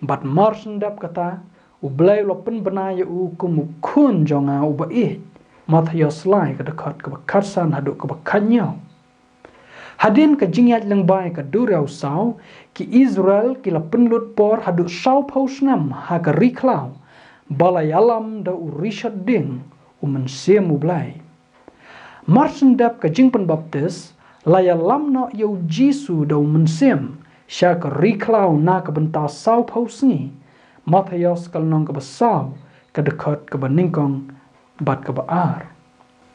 Bad marshen dep kata, U Blei u la pynbna ïa u kum u khun jong nga uba ïeit. Mathaios lai ka dkhot kaba khatsan haduh kaba khathynñiew. Hadien ka jingïaid lyngba ka duriaw saw, ki Israel ki la pynlut por haduh sawphew snem ha ka ri khlaw, ba la ïalam da u rishot dieng, u Mynsiem U Blei. Marshen dep ka jingpynbaptis, la ïalam noh ïa u Jisu da u Mynsiem sha ka ri khlaw na ka bynta sawphew sngi. Mathaios ka lynnong kaba saw, ka dkhot kaba nyngkong bad kaba ar.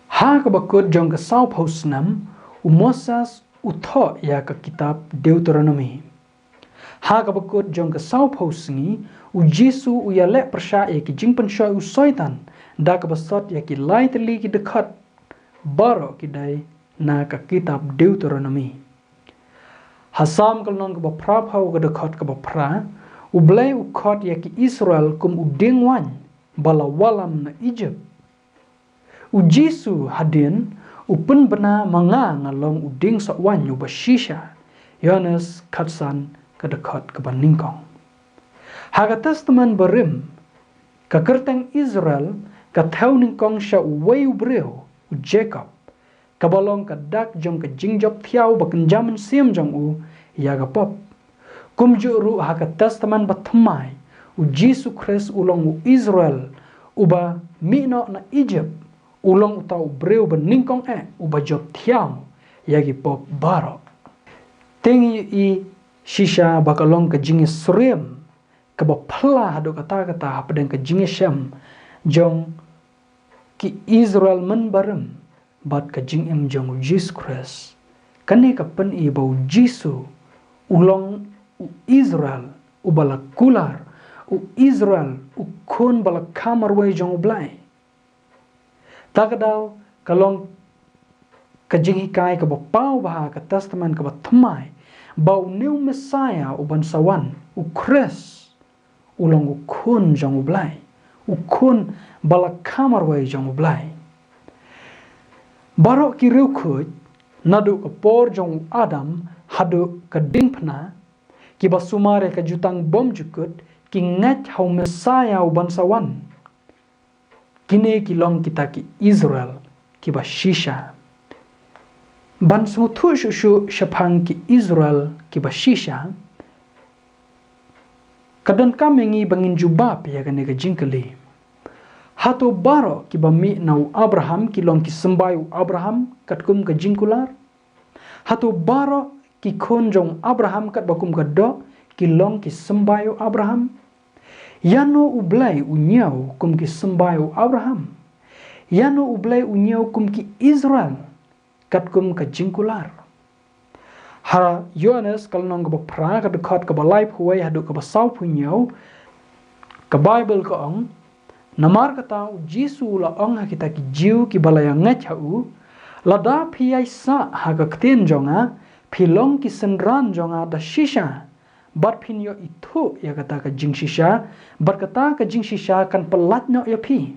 Ha kaba kut jong ka sawphew snem, u Moses u thoh ïa ka kitab Deuteronomi. Ha kaba kut jong ka sawphew sngi, u Jisu u ïaleh pyrshah ïa ki jingpynshoi u Soitan, da kaba sot ïa ki lai tylli ki dkhot, baroh ki dei na ka kitab Deuteronomi. Ha Salm ka lynnong kaba phraphew ka dkhot kaba phra, U Blei u khot ïa ki Israel kum u dieng waiñ, ba la wallam na Egypt. U Jisu hadien, u pynbna ma nga nga long u dieng soh waiñ uba shisha. Ïoannis khatsan ka dkhot kaba nyngkong. Ha ka Testament Barim, ka kyrteng Israel, ka thew nyngkong sha uwei u briew, u Jakob. Kaba long ka dak jong ka jingjop thiaw ba kynja mynsiem jong u, ïa ka pop. Kumjuh ruh ha ka Testament Bathymmai, u Jisu Khrist u long u Israel, uba mih noh na Egypt, u long uta u briew ba nyngkong eh, uba jop thiaw, ïa ki pop baroh. Te ngi ïohi shisha ba ka long ka jingïasyriem, kaba phylla haduh katta katta hapdeng ka jingïashem, jong ki Israel mynbarim, bad ka jingim jong u Jisu Khrist. Kane ka pyni ba u Jisu, u long u Israel, uba la kular, u Israel, u khun ba la kha marwei jong u Blei. Ta ka daw, ka long ka jinghikai kaba paw bha ha ka Testament kaba thymmai, ba une u Messiah uban sa wan, u Khrist, u long u khun jong u Blei, u khun ba la kha marwei jong u Blei. Baroh ki riewkhuid, naduh ka por jong u Adam, haduh ka diengphna, kiba sumar ïa ka jutang bymjukut, ki ngeit ha u Messiah uban sa wan. Kine ki long kita ki Israel, kiba shisha. Ban sngewthuh shuh shuh shaphang ki Israel, kiba shisha. Ka donkam ïa ngi ba ngin jubab ïa kane ka jingkylli. Hato baroh kiba mih na u Abraham ki long ki symbai u Abraham, katkum ka jingkular? Hato baroh ki khun jong u Abraham katba kum ka doh, ki long ki symbai u Abraham? Ïano u Blei u ñiew kum ki symbai u Abraham? Ïano u Blei u ñiew kum ki Israel, katkum ka jingkular? Ha Ïoannis ka lynnong kaba phra ka dkhot kaba laiphew wei haduh kaba sawphew hynñiew, ka Baibl ka ong, namar kata u Jisu u la ong ha kita ki Jiw kiba la ïangeit ha u, lada phi ïaisah ha ka ktien jong nga, phi long ki synran jong nga da shisha, bad phin ïoh ithuh ïa kata ka jingshisha, bad kata ka jingshisha kan pyllait noh ïa phi.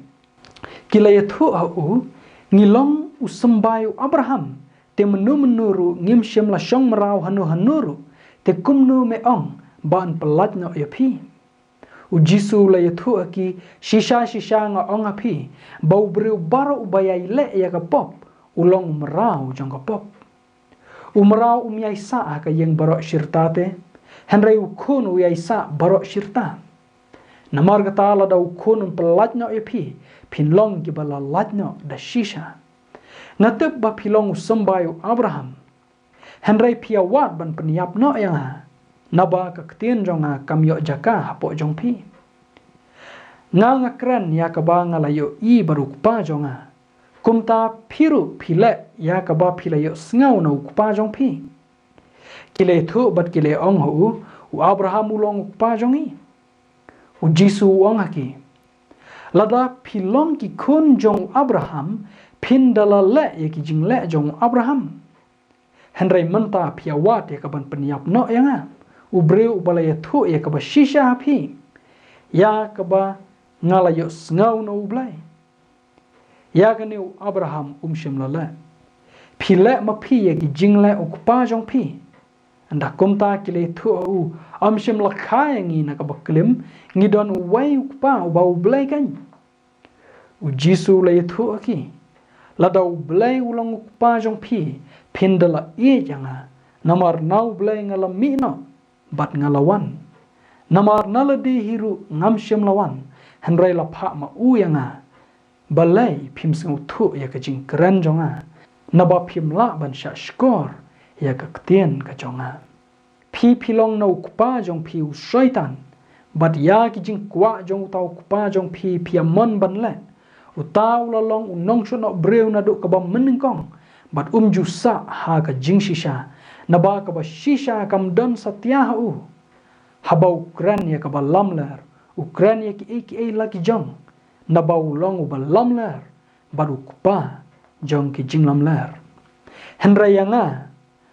Ki la ïathuh ha u, ngi long u symbai u Abraham, te mynno mynno ruh ngim shym la shong mraw hano hano ruh, te kumno me ong ba yn pyllait noh ïa phi? U Jisu u la ïathuh ha ki, shisha shisha nga ong ha phi, ba u briew baroh uba ïai leh ïa ka pop, u long u mraw jong ka pop. U mraw um ïaisah ha ka ïing baroh shirta te, hynrei u khun u ïaisah baroh shirta. Namar kata lada u khun un pyllait noh ïa phi, phin long kiba la lait noh da shisha. Nga tip ba phi long u symbai u Abraham. Hynrei phi ïa wad ban pynïap noh ïa nga, naba ka ktien jong nga kam ïoh jaka hapoh jong phi. Nga nga kren ïa kaba nga la ïohi bad u Kpa jong nga. Kumta phi ruh phi leh ïa kaba phi la ïohsngew na u kpa jong phi. Ki la ïathuh bad ki la ong ha u, u Abraham u long u kpa jong ngi. U Jisu u ong ha ki, lada phi long ki khun jong u Abraham, phin da la leh ïa ki jingleh jong u Abraham. Hynrei mynta phi ïa wad ïa ka ban pynïap noh ïa nga, u briew uba la ïathuh ïa kaba shisha ha phi, ïa kaba nga la ïohsngew na u Blei. Ïa kane u Abraham um shym la leh. Phi leh ma phi ïa ki jingleh u kpa jong phi. Ynda kumta ki la ïathuh ha u, ym shym la kha ïa ngi na kaba klim, ngi don uwei u kpa uba U Blei keiñ. U Jisu u la ïathuh ha ki, lada U Blei u long u kpa jong phi, phin da la ïeit ïa nga, namar na U Blei nga la mih noh, bad nga la wan. Namar na lade hi ruh ngam shym la wan, hynrei la phah ma u ïa nga. Balei phim sngewthuh ïa ka jingkren jong nga, naba phim lah ban shah shkor ïa ka ktien ka jong nga. Phi phi long na u kpa jong phi u Soitan, bad ïa ki jingkwah jong uta u kpa jong phi phi ïa mon ban leh. Uta u la long u nongshun noh briew naduh kaba mynnyngkong, bad um ju sah ha ka jingshisha, naba kaba shisha kam don satia ha u. Haba u kren ïa kaba lamler, u kren ïa kiei kiei la ki jong, naba u long uba lamler, bad u kpa jong ki jinglamler. Hynrei ïa nga,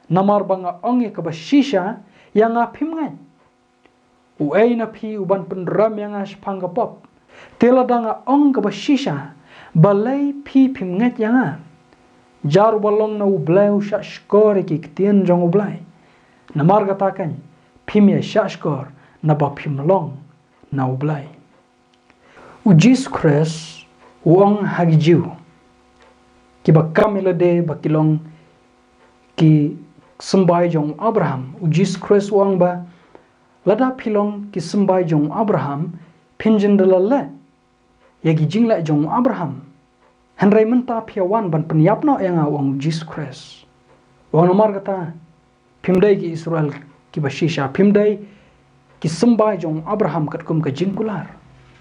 namar ba nga ong ïa kaba shisha, ïa nga phim ngeit. Uei na phi uban pynrem ïa nga shaphang ka pop? Te lada nga ong kaba shisha, balei phi phim ngeit ïa nga? Jar uba long na U Blei u shah shkor ïa ki ktien jong U Blei. Namar kata keiñ, phim ïa shah shkor, naba phim long na U Blei. U Jisu Khrist u ong ha ki Jiw, kiba kam ïa lade ba ki long ki symbai jong u Abraham. U Jisu Khrist u ong ba, lada phi long ki symbai jong u Abraham, phin jin da la leh ïa ki jingleh jong u Abraham. Hynrei mynta phi ïa wan ban pynïap noh ïa nga, u ong u Jisu Khrist. U ong namar kata, phim dei ki Israel kiba shisha, phim dei ki symbai jong u Abraham katkum ka jingkular.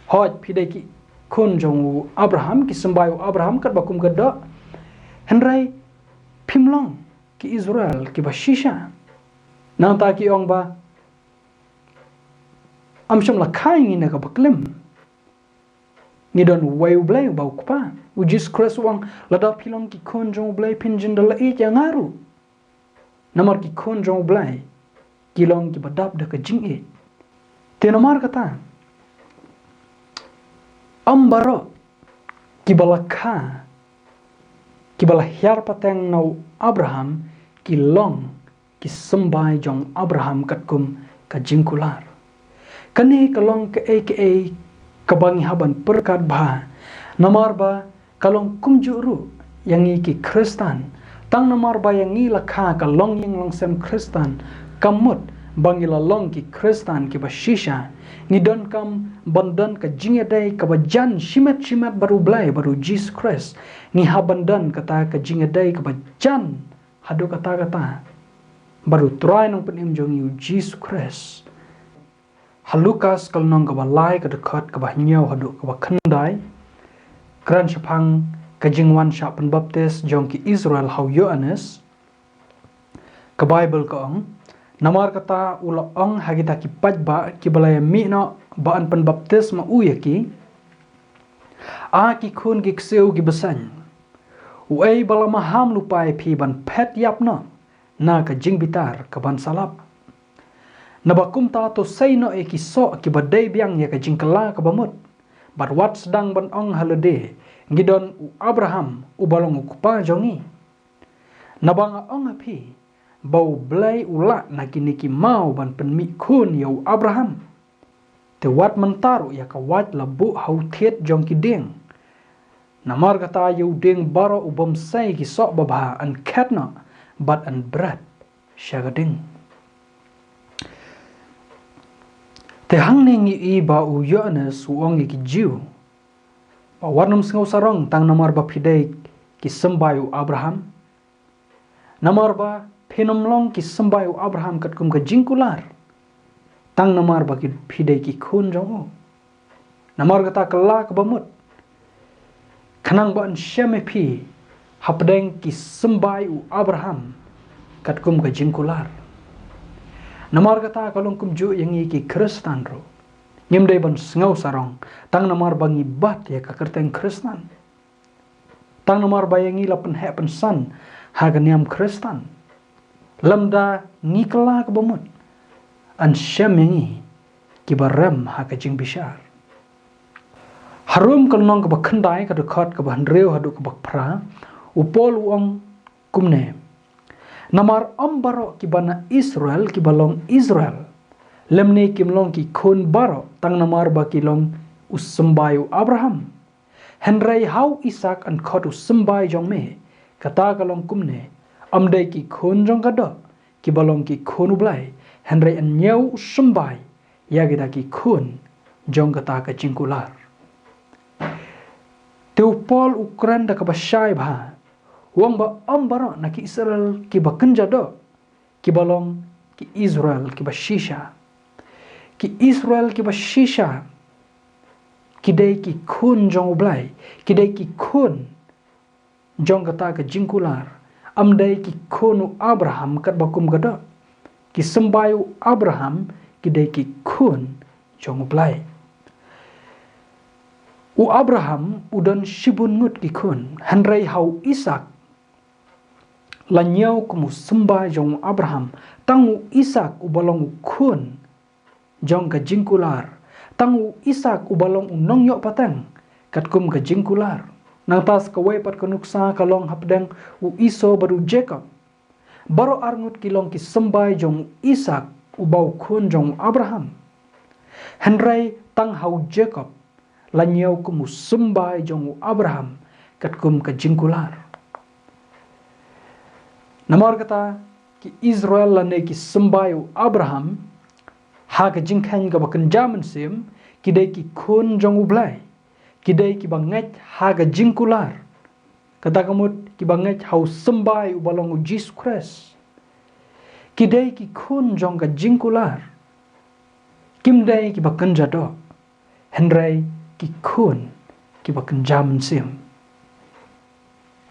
Hooid, phi dei ki khun jong u Abraham, ki symbai u Abraham katba kum ka doh. Hynrei phim long ki Israel kiba shisha. Nangta ki ong ba, ym shym la kha ïa ngi na kaba klim. Ngi don uwei U Blei uba u Kpa. U Jisu Khrist u ong, lada phi long ki khun jong U Blei phin jin da la ïeit ïa nga ruh. Namar ki khun jong U Blei ki long kiba dap da ka jingïeit. Te namar kata, ym baroh kiba la kha, kiba la hiar pateng na u Abraham, ki long ki symbai jong Abraham katkum ka jingkular. Kane ka long kaei kaei kaba ngi hap ban pyrkhat bha. Namar ba ka long kumjuh ruh ïa ngi ki Khristan. Tang namar ba ïa ngi la kha ka longïing longsem Khristan, kam mut ba ngi la long ki Khristan kiba shisha. Ngi donkam ban don ka jingïadei kaba jan shimet shimet bad U Blei bad U Jisu Khrist. Ngi hap ban don kata ka jingïadei kaba jan haduh katta katta bad U Trai Nongpynim jong ngi U Jisu Khrist. Ha Lukas ka lynnong kaba lai, ka dkhot kaba hynñiew haduh kaba khyndai, kren shaphang ka jingwan shah pynbaptis jong ki Israel ha u Ïoannis. Ka Baibl ka ong, namar kata u la ong ha kita ki paidbah kiba la ïa mih noh ba yn pynbaptis ma u ïa ki, A ki khun ki ksiew kiba saiñ, uei ba la maham lypa ïa phi ban phet ïap noh na ka jingbitar kaban sa lap? Naba kumta to sei noh ïa ki soh kiba dei biang ïa ka jingkylla kaba mut, bad wat sdang ban ong ha lade, ngi don u Abraham uba long u kpa jong ngi. Naba nga ong ha phi ba U Blei u lah na kine ki maw ban pynmih khun ïa u Abraham. Te wat mynta ruh ïa ka wait la buh ha u thied jong ki dieng. Namar kata ïa u dieng baroh u bym sei ki soh babha yn khet noh bad yn bret sha ka ding. Te hangne ngi i ba u Ïoannis u ong ïa ki Jiw ba wat nym sngew sarong tang namar ba phi dei ki symbai u Abraham. Namar ba phin ym long ki symbai u Abraham katkum ka jingkular, tang namar ba ki, phi dei ki khun jong u. Namar kata kylla kaba mut, khnang ba yn shem ïa phi hapdeng ki symbai u Abraham katkum ka jingkular. Namar kata ka long kumjuh ïa ngi ki Khristan ruh. Ngim dei ban sngew sarong tang namar ba ngi bat ïa ka kyrteng Khristan, tang namar ba ïa ngi la pynheh pynsan ha ka niam Khristan, lymda ngi kylla kaba mut, yn shem ïa ngi kiba rem ha ka jingbishar. Ha Rom ka lynnong kaba khyndai ka dkhot kaba hynriew haduh kaba phra, u Paul u ong kumne: Namar ym baroh kiba na Israel kiba long Israel, lymne kim long ki khun baroh tang namar ba ki long u symbai u Abraham. Hynrei ha u Isaak yn khot u symbai jong me, kata ka long kumne: ym dei ki khun jong ka doh kiba long ki khun u Blei, hynrei yn ñiew u symbai ïa kita ki khun jong kata ka jingkular. Te u Paul u kren da kaba shai bha, u ong ba ym baroh na ki Israel kiba kynja doh kiba long ki Israel kiba shisha. Ki Israel kiba shisha ki dei ki khun jong u Blei, ki dei ki khun jong kata ka jingkular. Ym dei ki khun u Abraham katba kum ka doh. Ki symbai u Abraham ki dei ki khun jong u Blei. U Abraham u don shibun ngut ki khun, hynrei ha u Isaak la ñiew kum u symbai jong u Abraham, tang u Isaak uba long u khun jong ka jingkular, tang u Isaak uba long u nongïoh pateng katkum ka jingkular. Nangta sa kawei pat ka nuksa ka long hapdeng u Esau bad u Jakob. Baroh arngut ki long ki symbai jong u Isaak uba u khun jong u Abraham. Hynrei tang ha u Jakob la ñiew kum u symbai jong u Abraham katkum ka jingkular. Namar kata ki Israel lane ki symbai u Abraham ha ka jingkheiñ kaba kynja mynsiem ki dei ki khun jong u Blei, ki dei kiba ngeit ha ka jingkular. Kata ka mut kiba ngeit ha u symbai uba long u Jisu Khrist. Ki dei ki khun jong ka jingkular. Kim dei kiba kynja doh, hynrei ki khun kiba kynja mynsiem.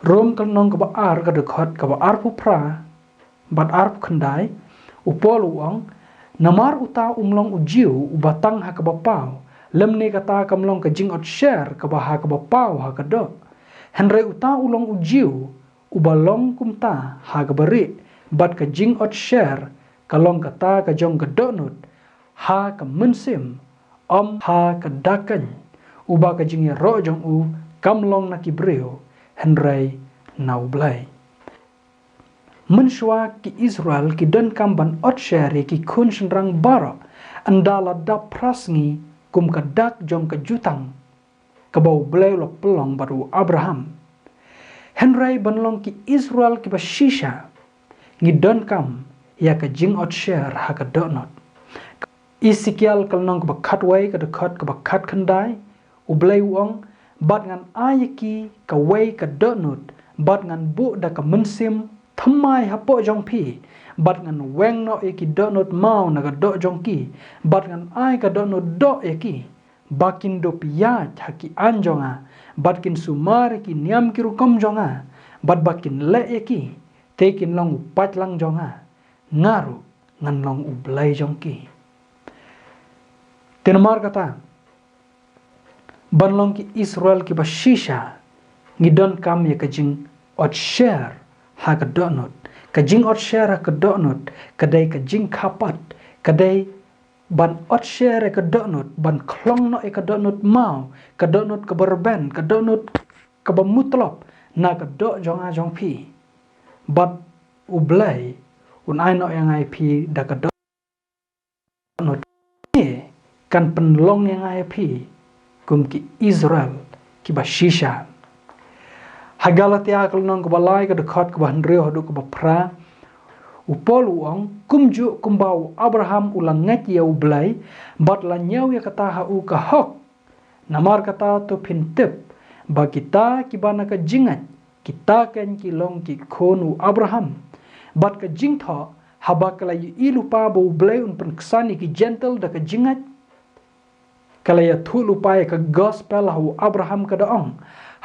Rom ka lynnong kaba ar ka dkhot kaba arphew phra bad arphew khyndai, u Paul u ong: Namar uta um long u Jiw uba tang ha kaba paw, lymne kata kam long ka jingotsher kaba ha kaba paw ha ka doh. Hynrei uta u long u Jiw uba long kumta ha kaba rieh, bad ka jingotsher ka long kata ka jong ka dohnud ha ka mynsiem, ym ha ka dakeiñ, uba ka jingïaroh jong u kam long na ki briew, hynrei na u Blei. Mynshuwa ki Israel ki donkam ban otsher ïa ki khun shynrang baroh ynda la dap phra sngi kum ka dak jong ka jutang kaba u Blei u la pynlong bad u Abraham. Hynrei ban long ki Israel kiba shisha, ngi donkam ïa ka jingotsher ha ka dohnud. Esekiel ka lynnong kaba khatwei ka dkhot kaba khatkhyndai, u Blei u ong: Bad ngan ai ïa ki kawei ka dohnud, bad ngan buh da ka mynsiem thymmai hapoh jong phi, bad ngan weng noh ïa ki dohnud maw na ka doh jong ki, bad ngan ai ka dohnud doh ïa ki, ba kin dup ïaid ha ki aiñ jong nga, bad kin sumar ïa ki niam ki rukom jong nga, bad ba kin leh ïa ki, te kin long u paidlang jong nga, nga ruh ngan long u Blei jong ki. Te namar kata, ban long ki Israel kiba shisha, ngi donkam ïa ka jingotsher ha ka dohnud. Ka jingotsher ha ka dohnud ka dei ka jingkha pat, ka dei ban otsher ïa ka dohnud, ban khlong noh ïa ka dohnud maw, ka dohnud kaba rben, ka dohnud kaba mutlop na ka doh jong nga jong phi. Bad u Blei un ai noh ïa nga ïa phi da ka doh, kan pynlong ïa nga ïa phi kum ki Israel kiba shisha. Ha Galatia ka lynnong kaba lai ka dkhot kaba hynriew haduh kaba phra, u Paul u ong: Kumjuh kumba u Abraham u la ngeit ïa u Blei, bad la ñiew ïa kata ha u ka hok. Namar kata to phin tip ba kita kiba na ka jingngeit, kita keiñ ki long ki khun u Abraham. Bad ka jingthoh, haba ka la ïohi lypa ba u Blei un pynksan ïa ki Jentil da ka jingngeit, ka la ïathuh lypa ïa ka gospel ha u Abraham, ka da ong: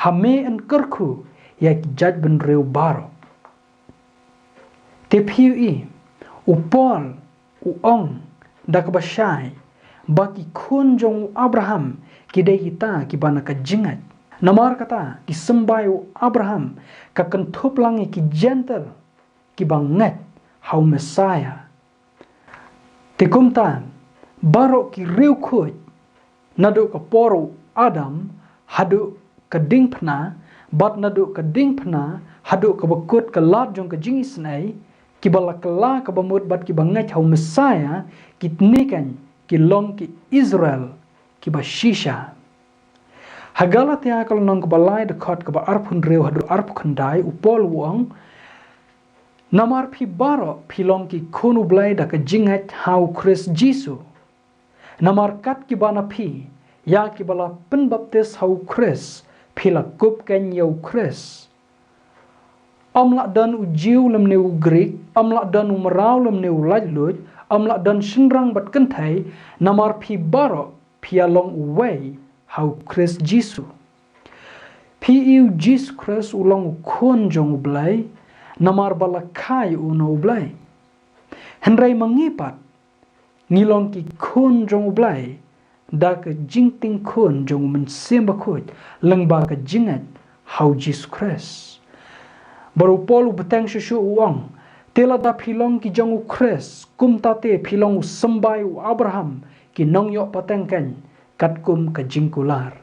Ha me yn kyrkhu ïa ki jaitbynriew baroh. Te phi ïohi, u Paul u ong da kaba shai ba ki khun jong u Abraham ki dei kita kiba na ka jingngeit. Namar kata, ki symbai u Abraham ka kynthup lang ïa ki Jentil kiba ngeit ha u Messaïah. Te kumta, baroh ki riewkhuid, naduh ka por u Adam haduh ka diengphna, bad naduh ka diengphna haduh ka bakut ka lad jong ka jingisynei, kiba la kylla ka bamut bad kiba ngeit ha u Messaïah, kitne keiñ ki long ki Israel kiba shisha. Ha Galatia ka lynnong kaba lai, dkhot kaba arphew hynriew haduh arphew khyndai, u Paul u ong, namar phi baroh phi long ki khun U Blei da ka jingngeit ha u Khrist Jisu. Namar kat kiba na phi, ïa kiba la pynbaptis ha u Khrist, phi la kup keiñ ïa u Khrist. Ym lah don u Jiw lymne u Grik, ym lah don u mraw lymne u laitluid, ym lah don shynrang bad kynthei, namar phi baroh phi ïa long uwei ha u Khrist Jisu. Phi i u Jisu Khrist u long u khun jong U Blei, namar ba la kha ïa u na U Blei. Hynrei ma ngi pat, ngi long ki khun jong U Blei da ka jingtieng khun jong u Mynsiem Bakhuid, lyngba ka jingngeit ha u Jisu Khrist. Bad u Paul u bteng shuh shuh u ong, te lada phi long ki jong u Khrist, kumta te phi long u symbai u Abraham, ki nongïoh pateng keiñ, katkum ka jingkular.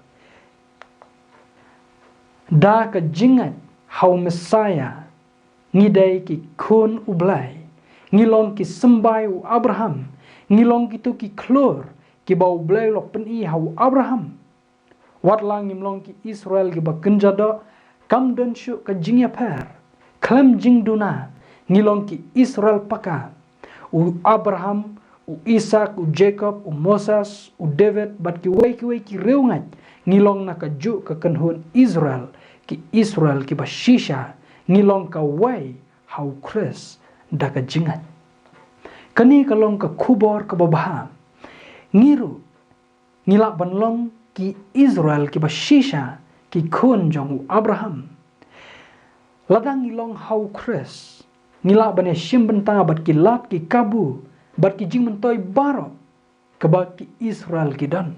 Da ka jingngeit ha u Messaïah, ngi dei ki khun U Blei, ngi long ki symbai u Abraham, ngi long kito ki khlur kiba U Blei u la pyni ha u Abraham. Wat la ngim long ki Israel kiba kynja doh, kam don shuh ka jingïapher. Khlem jingduna, ngi long ki Israel paka. U Abraham, u Isaak, u Jakob, u Moses, u David, bad kiwei kiwei ki riewngeit, ngi long na kajuh ka kynhun Israel, ki Israel kiba shisha, ngi long kawei ha u Khrist da ka jingngeit. Kane ka long ka khubor kaba bha. Ngi ruh, ngi lah ban long ki Israel kiba shisha, ki khun jong u Abraham. Lada ngi long ha u Khrist, ngi lah ban ïashim bynta bad ki lad ki kabu, bad ki jingmyntoi baroh kaba ki Israel ki don.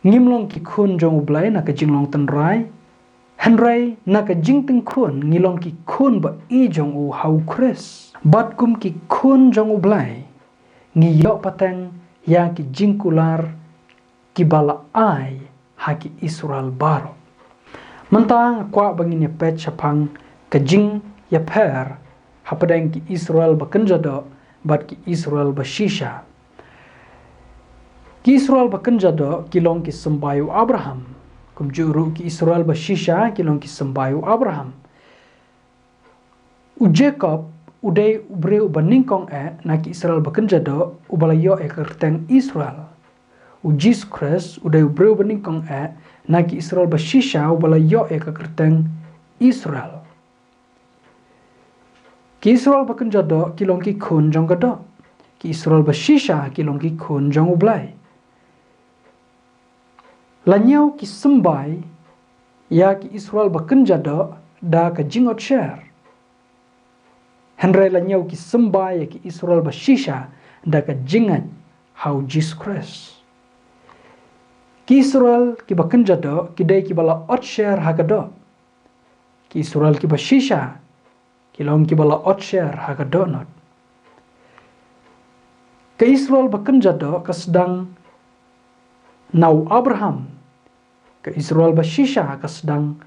Ngim long ki khun jong U Blei na ka jinglong tynrai, hynrei na ka jingtieng khun ngi long ki khun ba-ïeit jong u ha u Khrist. Bad kum ki khun jong U Blei, ngi ïoh pateng ïa ki jingkular kiba la ai ha ki Israel baroh. Mynta nga kwah ba ngin ïa peit shaphang ka jingïapher hapdeng ki Israel ba kynja doh bad ki Israel ba shisha. Ki Israel ba kynja doh ki long ki symbai u Abraham. Kumjuh ruh ki Israel ba shisha ki long ki symbai u Abraham. U Jakob u dei u briew uba nyngkong eh na ki Israel ba kynja doh uba la ïoh ïa ka kyrteng Israel. U Jisu Khrist u dei u briew uba nyngkong eh na ki Israel ba shisha uba la ïoh ïa ka kyrteng Israel. Ki Israel ba kynja doh ki long ki khun jong ka doh. Ki Israel ba shisha ki long ki khun jong U Blei. La ñiew ki symbai ïa ki Israel ba kynja doh da ka jingotsher. Hynrei la ñiew ki symbai ïa ki Israel ba shisha da ka jingngeit ha u Jisu Khrist. Ki Israel kiba kynja doh ki dei kiba la otsher ha ka doh. Ki Israel kiba shisha ki long kiba la otsher ha ka dohnud. Ka Israel ba kynja doh ka sdang na u Abraham. Ka Israel ba shisha ka sdang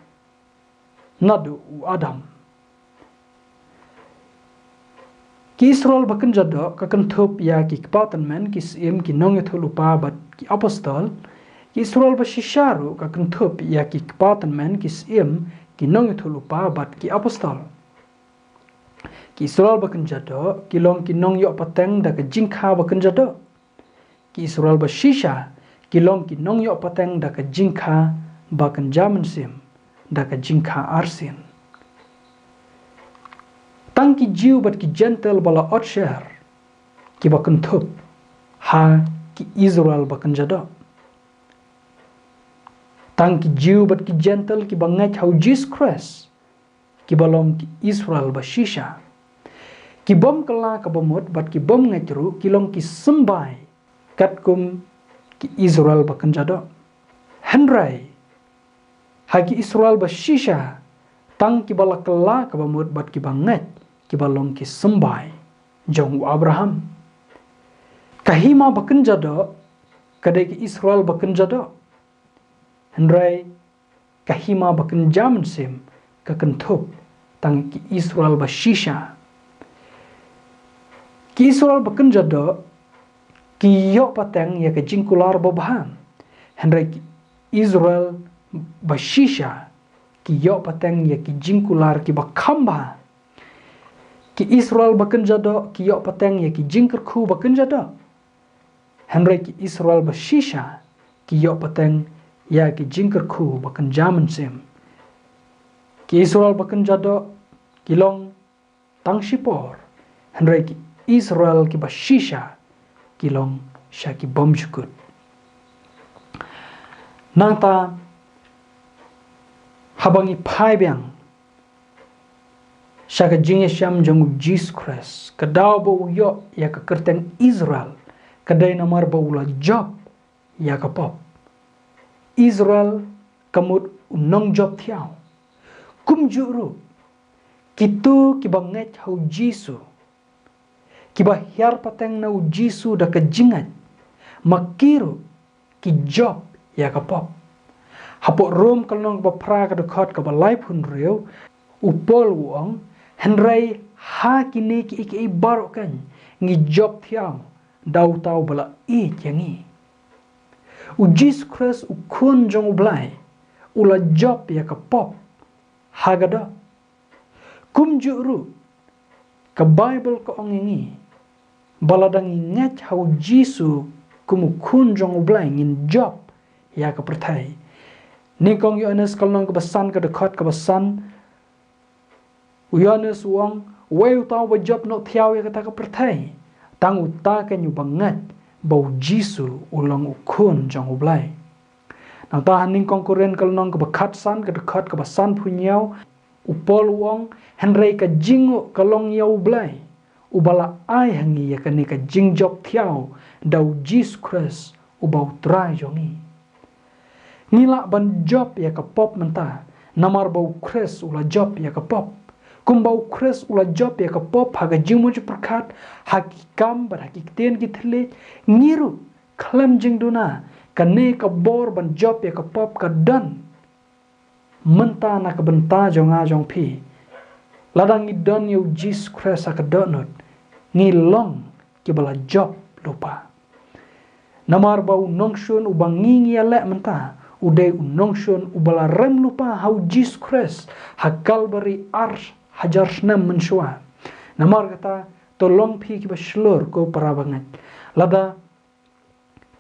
naduh u Adam. Ki Israel ba kynja doh ka kynthup ïa ki kpa tymmen, ki syiem, ki nongïathuhlypa bad ki apostol. Ki Israel ba shisha ruh ka kynthup ïa ki kpa tymmen, ki syiem, ki nongïathuhlypa bad ki apostol. Ki Israel ba kynja doh ki long ki nongïoh pateng da ka jingkha ba kynja doh. Ki Israel ba shisha ki long ki nongïoh pateng da ka jingkha ba kynja mynsiem, da ka jingkha arsien. Tang ki Jiw bad ki Jentil ba la otsher kiba kynthup ha ki Israel ba kynja doh. Tang ki Jiw bad ki Jentil kiba ngeit ha u Jisu Khrist kiba long ki Israel ba shisha. Ki bym kylla ka bamut bad ki bym ngeit ruh ki long ki symbai katkum ki Israel ba kynja doh. Hynrei ha ki Israel ba shisha tang kiba la kylla ka bamut bad kiba ngeit kiba long ki symbai jong u Abraham. Ka hima ba kynja doh ka dei ki Israel ba kynja doh. Hynrei ka hima ba kynja mynsiem ka kynthup tang ki Israel ba shisha. Ki Israel ba kynja doh ki ïoh pateng ïa ka jingkular ba bha, hynrei ki Israel ba shisha ki ïoh pateng ïa ki jingkular ki ba kham bha. Ki Israel ba kynja doh ki ïoh pateng ïa ki jingkyrkhu ba kynja doh, hynrei ki Israel ba shisha ki ïoh pateng ïa ki jingkyrkhu ba kynja mynsiem. Ki Israel ba kynja doh ki long tang shipor, hynrei ki Israel ki ba shisha ki long sha ki bymjukut. Nangta haba ngi phai biang sha ka jingïashem jong u Jisu Khrist, ka daw ba u ïoh ïa ka kyrteng Israel ka dei namar ba u la jop ïa ka pop. Israel ka mut u nongjop thiaw. Kumjuh ruh kito ki ba ngeit ha u Jisu, ki ba hiar pateng na u Jisu da ka jingngeit, ma ki ruh ki jop ïa ka pop. Hapoh Rom ka lynnong ba phra ka dkhot ka ba laiphew hynriew, u Paul u ong, hynrei ha kine kiei kiei baroh kan ngi jop thiaw da uta u ba la ïeit ïa ngi. U Jisu Khrist u khun jong u Blei u la jop ïa ka pop ha ka doh. Kumjuh ruh ka Baibl ka ong ïa ngi ba lada ngi ngeit ha u Jisu kum u khun jong u Blei ngin jop ïa ka pyrthei. Nyngkong Ïoannis ka lynnong ka ba san ka dkhot ka ba san, u Ïoannis u ong, uei uta u ba jop noh thiaw ïa kata ka pyrthei? Tang uta kan u ba ngeit ba u Jisu u long u khun jong u Blei. Nangta ha Nyngkong Korinth ka lynnong ka ba khatsan ka dkhot ka ba sanphew hynñiew, u Paul u ong, hynrei ka jingnguh ka long ïa u Blei u ba la ai ha ngi ïa kane ka jingjop thiaw da u Jisu Khrist u ba u Trai jong ngi. Ngi lah ban jop ïa ka pop mynta namar ba u Khrist u la jop ïa ka pop. Kumba u Khrist u la jop ïa ka pop ha ka jingmut jingpyrkhat, ha ki kam bad ha ki ktien ki thylliej, ngi ruh khlem jingduna kane ka bor ban jop ïa ka pop ka don mynta na ka bynta jong nga jong phi. Lada ngi don ïa u Jisu Khrist ha ka dohnud, ngi long ki ba la jop lypa. Namar ba u nongshun u ba ngi ngi ïaleh mynta u dei u nongshun u ba la rem lypa ha u Jisu Khrist ha Kalbari ar hajar snem mynshuwa. Namar kata, to long phi ki ba shlur ko para bangeit. Lada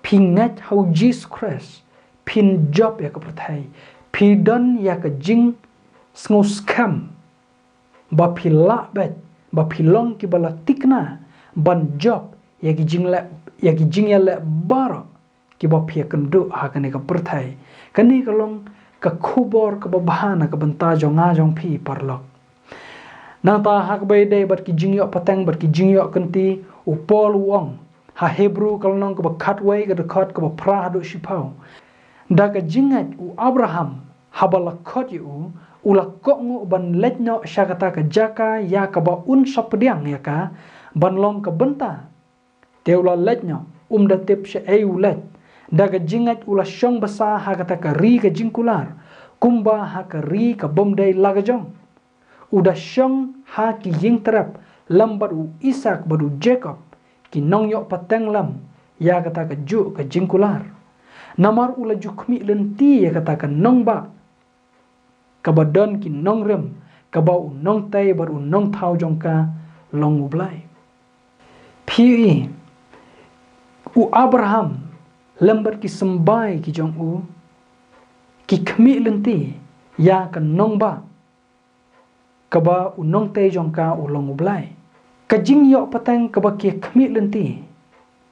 phi ngeit ha u Jisu Khrist, phin jop ïa ka pyrthei, phi don ïa ka jingsngewskhem ba phi lah beit ba phi long ki ba la thikna ban jop ïa ki jingleh, ïa ki jingïaleh baroh ki ba phi ïakynduh ha kane ka pyrthei. Kane ka long ka khubor ka ba bha na ka bynta jong nga jong phi paralok. Nangta ha kaba ïadei bad ki jingïoh pateng bad ki jingïoh kynti, u Paul u ong ha Hebru ka lynnong ka ba khatwei ka dkhot ka ba phra haduh shiphew, da ka jingngeit u Abraham haba la khot ïa u, u la kohnguh ban leit noh sha kata ka jaka ïa kaba un sa pdiang ïa ka ban long ka bynta. Te u la leit noh, um da tip shaei u leit. Da ka jingngeit u la shong basa ha kata ka ri ka jingkular, kumba ha ka ri ka bym dei la ka jong. U da shong ha ki ïingtrep lem bad u Isaak bad u Jakob, ki nongïoh pateng lem ïa kata kajuh ka jingkular. Namar u la ju khmih lynti ïa kata ka nongbah, kaba don ki nongrim, kaba u nongtei bad u nongthaw jong ka long u Blei. Phi ïohi, u Abraham lem bad ki symbai ki jong u, ki khmih lynti ïa ka nongbah, kaba u nongtei jong ka u long u Blei. Ka jingïoh pateng kaba ki khmih lynti,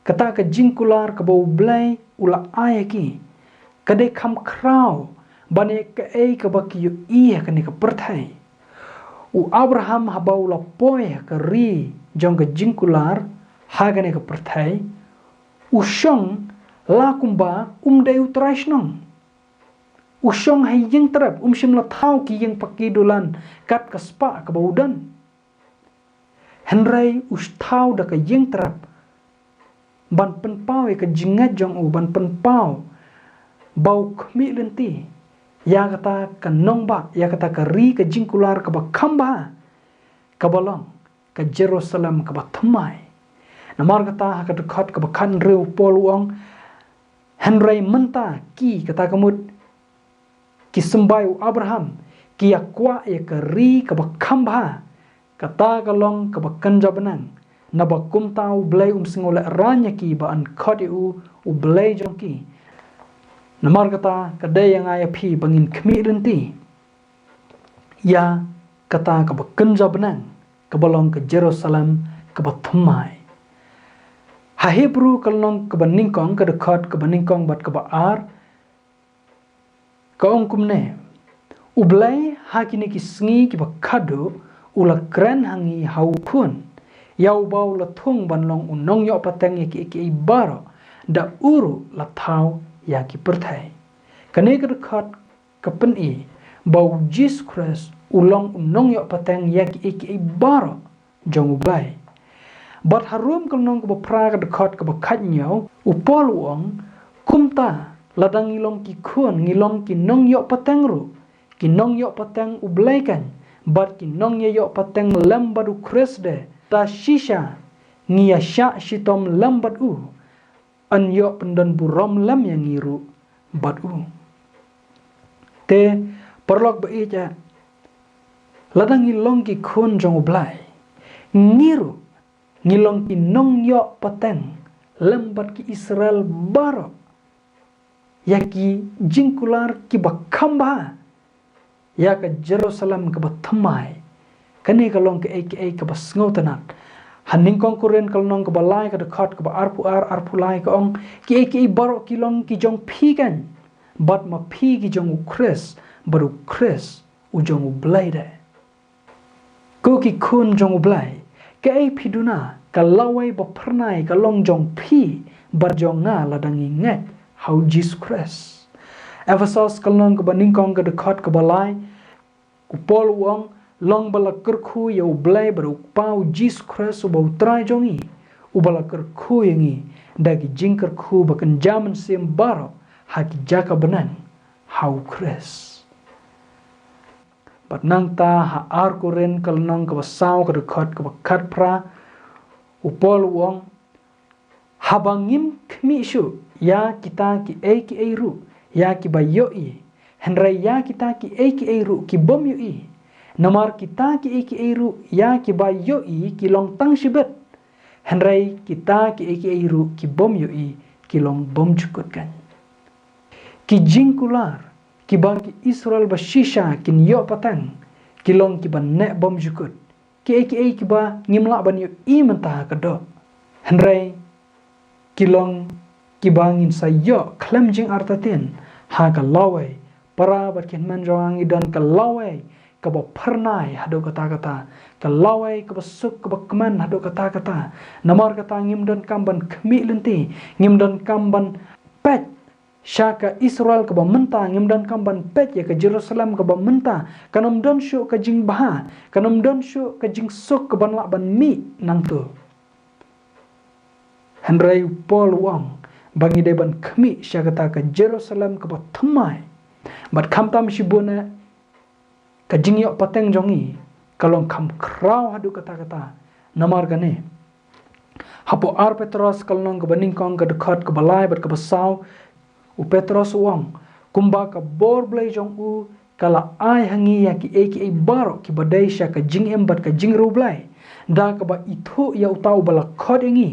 kata ka jingkular kaba u Blei u la ai ha ki, ka dei kham khraw ban ïa kaei kaba ki ïohi ha kane ka pyrthei. U Abraham haba u la poi ha ka ri jong ka jingkular ha kane ka pyrthei, u shong la kumba um dei u trai shnong. U shong ha ïingtrep, um shym la thaw ki ïing paki dulan kat ka spah kaba u don. Hynrei u thaw da ka ïingtrep ban pynpaw ïa ka jingngeit jong u, ban pynpaw ba u khmih lynti ïa kata ka nongbah, ïa kata ka ri ka jingkular kaba kham bha, kaba long ka Jerusalem kaba thymmai. Namar kata ha ka dkhot kaba khathynriew u Paul u ong, hynrei mynta ki, kata ka mut ki symbai u Abraham, ki ïa kwah ïa ka ri kaba kham bha, kata ka long kaba kynja bneng, naba kumta U Blei um sngew lehraiñ ïa ki ba yn khot ïa u, U Blei jong ki. Namar kata ka dei ïa nga ïa phi ba ngin khmih lynti ïa kata kaba kynja bneng, kaba long ka Jerusalem kaba thymmai. Ha Hebru ka lynnong kaba nyngkong, ka dkhot kaba nyngkong bad kaba ar, ka ong kumne: U Blei ha kine ki sngi kiba khadduh u la kren ha ngi ha u Khun, ïa uba u la thung ban long u nongïoh pateng ïa kiei kiei baroh, da u ruh la thaw ïa ki pyrthei. Kane ka dkhot ka pyni ba U Jisu Khrist u long u nongïoh pateng ïa kiei kiei baroh jong U Blei. Bad ha Rom ka lynnong kaba phra, ka dkhot kaba khathynñiew, u Paul u ong, kumta lada ngi long ki khun, ngi long ki nongïoh pateng ruh, ki nongïoh pateng U Blei kan, bad ki nongïaïoh pateng lem bad U Khrist de, ta shisha ngi ïa shah shitom lem bad u, yn ïoh pyndon burom lem ïa ngi ruh bad u. Te paralok ba ïeit, lada ngi long ki khun jong U Blei, ngi ruh ngi long ki nongïoh pateng lem bad ki Israel baroh ïa ki jingkular kiba kham bha, ïa ka Jerusalem kaba thymmai. Kane ka long kaei kaei kaba sngewtynnat. Ha Nyngkong Korinth ka lynnong kaba lai, ka dkhot kaba arphew ar, arphew lai, ka ong, kiei kiei baroh ki long ki jong phi kan, bad ma phi ki jong U Khrist, bad U Khrist u jong U Blei de. Ko ki khun jong U Blei, kaei phi duna, ka lawei ba phyrnai ka long jong phi bad jong nga lada ngi ngeit ha U Jisu Khrist. Ephesos ka lynnong kaba nyngkong, ka dkhot kaba lai, u Paul u ong, long ba la kyrkhu ïa U Blei bad U Kpa U Jisu Khrist uba U Trai jong ngi, uba la kyrkhu ïa ngi da ki jingkyrkhu ba kynja mynsiem baroh ha ki jaka bneng ha U Khrist. Bad nangta ha Ar Korinth ka lynnong kaba saw, ka dkhot kaba khatphra, u Paul u ong, haba ngim khmih shuh ïa kita kiei kiei ruh ïa kiba ïohi, hynrei ïa kita kiei kiei ruh ki bym ïohi. Namar kita kiei kiei ruh ïa kiba ïohi ki long tang shibit, hynrei kita kiei kiei ruh ki bym ïohi ki long bymjukut kan. Ki jingkular kiba ki Israel ba shisha kin ïoh pateng, ki long kiba neh bymjukut, kiei kiei kiba ngim lah ban ïohi mynta ha ka doh, hynrei ki long kiba ngin sa ïoh khlem jingartatien ha ka lawei. Para bad ki hynmen jong nga, ngi don ka lawei kaba phyrnai haduh katta katta, ka lawei kaba suk kaba kmen haduh katta katta. Namar kata ngim donkam ban khmih lynti, ngim donkam ban peit sha ka Israel kaba mynta, ngim donkam ban peit ïa ka Jerusalem kaba mynta. Kan ym don shuh ka jingbha, kan ym don shuh ka jingsuk kaban lah ban mih nangto. Hynrei u Paul u ong ba ngi dei ban khmih sha kata ka Jerusalem kaba thymmai. Bad khamtam shibun eh, ka jingïoh pateng jong ngi ka long kham khraw haduh katta katta. Namar kane, hapoh Ar Petros ka lynnong kaba nyngkong, ka dkhot kaba lai bad kaba saw, u Petros u ong, kumba ka bor Blei jong u ka la ai ha ngi ïa kiei kiei baroh kiba dei sha ka jingim bad ka jingriewblei, da kaba ithuh ïa uta uba la khot ïa ngi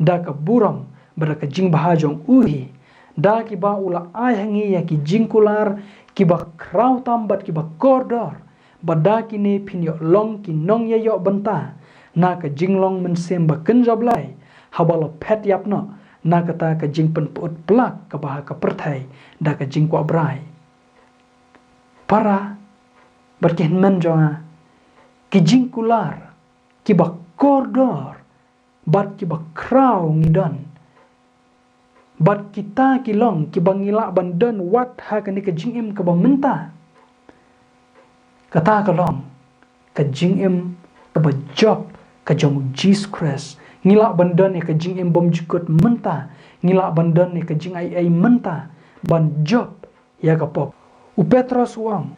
da ka burom bad da ka jingbha jong u hi, da kiba u la ai ha ngi ïa ki jingkular kiba khraw tam bad kiba kordor, bad da kine phin ïoh long ki nongïaïoh bynta na ka jinglong mynsiem ba kynja Blei, haba la phet ïap noh na kata ka jingpynput plak kaba ha ka pyrthei da ka jingkwah brai. Para bad ki hynmen jong nga, ki jingkular kiba kordor bad kiba khraw ngi don, bad kita ki long kiba ngi lah ban don wat ha kane ka jingim kaba mynta. Kata ka long ka jingim kaba jop ka jong U Jisu Khrist. Ngi lah ban don ïa ka jingim bymjukut mynta, ngi lah ban don ïa ka jingaiei mynta, ban jop ïa ka pop. U Petros u ong,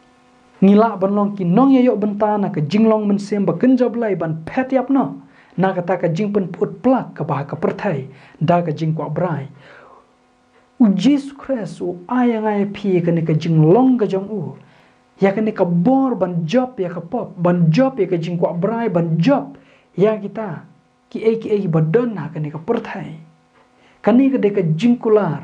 ngi lah ban long ki nongïaïoh bynta na ka jinglong mynsiem ba kynja Blei ban phet ïap noh na kata ka jingpynput plak kaba ha ka pyrthei da ka jingkwah brai. U Jisu Khrist u ai ïa nga ïa phi ïa kane ka jinglong ka jong u, ïa kane ka bor ban jop ïa ka pop, ban jop ïa ka jingkwah brai, ban jop ïa kita kiei kiei ba don ha kane ka pyrthei. Kane ka dei ka jingkular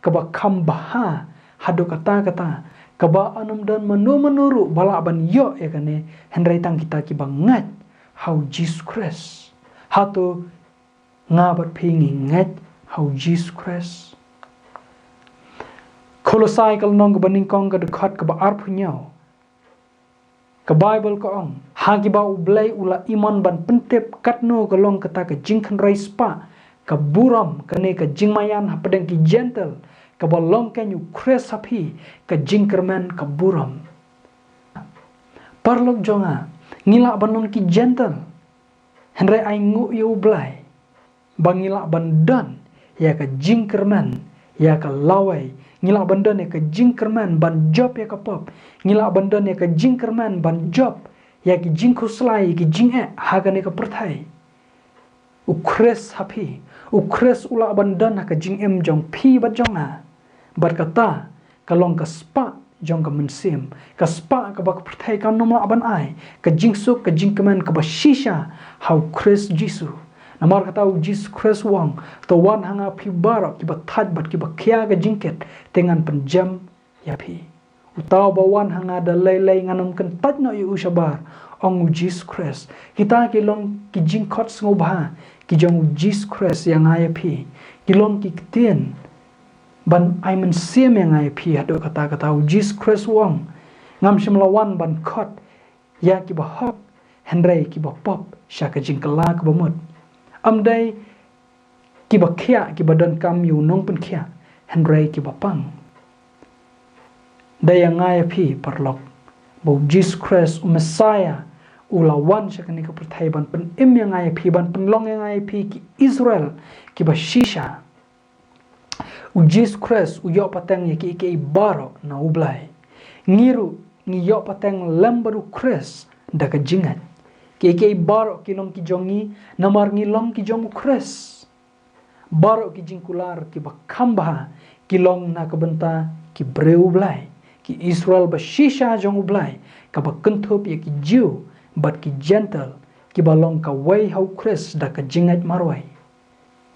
kaba kham bha haduh katta katta, kaba ym don mano mano ruh ba lah ban ïoh ïa kane, hynrei tang kita kiba ngeit ha u Jisu Khrist. Hato nga bad phi ngi ngeit ha u Jisu Khrist? Kolosai ka lynnong kaba nyngkong ka dkhot kaba arphew hynñiew, ka Baibl ka ong, ha kiba U Blei u la imon ban pyntip katno ka long kata ka jingkynrei spah ka burom, kane ka jingmaïan hapdeng ki Jentil, kaba long kein U Khrist ha phi, ka jingkyrmen ka burom. Paralok jong nga, ngi lah ban long ki Jentil, hynrei ai nguh ïa U Blei ba ngi lah ban don ïa ka jingkyrmen ïa ka lawei, ngi lah ban don ïa ka jingkyrmen ban jop ïa ka pop, ngi lah ban don ïa ka jingkyrmen ban jop ïa ki jingkhuslai, ïa ki jingeh ha kane ka pyrthei. U Khrist ha phi, U Khrist u lah ban don ha ka jingim jong phi bad jong nga. Bad kata ka long ka spah jong ka mynsiem, ka spah kaba ka pyrthei kam nym lah ban ai, ka jingsuk, ka jingkmen kaba shisha ha U Khrist Jisu. Namar kata U Jisu Khrist u ong, to wan ha nga phi baroh kiba thait bad kiba khia ka jingkit, te ngan pynjem ïa phi. Uta uba wan ha nga da lei lei ngan ym kyntait noh ïa u shabar, ong U Jisu Khrist. Kita ki long ki jingkhot sngewbha ki jong U Jisu Khrist ïa nga ïa phi. Ki long ki ktien ban ai mynsiem ïa nga ïa phi haduh katta katta. U Jisu Khrist u ong, ngam shym la wan ban khot ïa kiba hok, hynrei kiba pop sha ka jingkylla kaba mut. Ym dei kiba khiah, kiba donkam ïa u nongpynkhiah, hynrei kiba pang. Dei ïa nga ïa phi paralok, ba U Jisu Khrist U Messaïah u la wan sha kane ka pyrthei ban pynim ïa nga ïa phi, ban pynlong ïa nga ïa phi ki Israel kiba shisha. U Jisu Khrist u ïoh pateng ïa kiei kiei baroh na U Blei. Ngi ruh ngi ïoh pateng lem bad U Khrist da ka jingngeit. Kiei kiei baroh ki long ki jong ngi namar ngi long ki jong U Khrist. Baroh ki jingkular kiba kham bha ki long na ka bynta ki briew U Blei, ki Israel ba shisha jong U Blei, kaba kynthup ïa ki Jiw bad ki Jentil, kiba long kawei ha U Khrist da ka jingngeit marwei.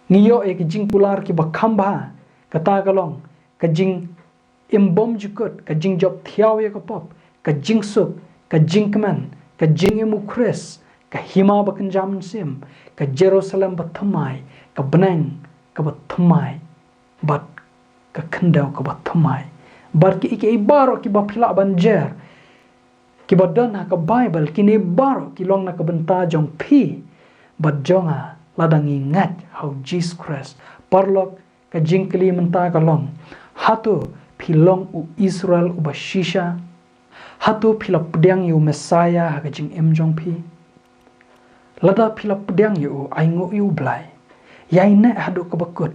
Ngi ïoh ïa ki jingkular kiba kham bha, kata ka long ka jingim bymjukut, ka jingjop thiaw ïa ka pop, ka jingsuk, ka jingkmen, ka jingim U Khrist, ka hima ba kynja mynsiem, ka Jerusalem bathymmai, ka bneng kaba thymmai, bad ka khyndew kaba thymmai. Bad kiei kiei baroh kiba phi lah ban jer, kiba don ha ka Baibl, kine baroh ki long na ka bynta jong phi bad jong nga lada ngi ngeit ha U Jisu Khrist. Paralok, ka jingkylli mynta ka long, hato phi long u Israel uba shisha? Hato phi la pdiang ïa U Messaïah ha ka jingim jong phi? Lada phi la pdiang ïa u, ai nguh ïa U Blei. Ïaineh haduh kaba kut,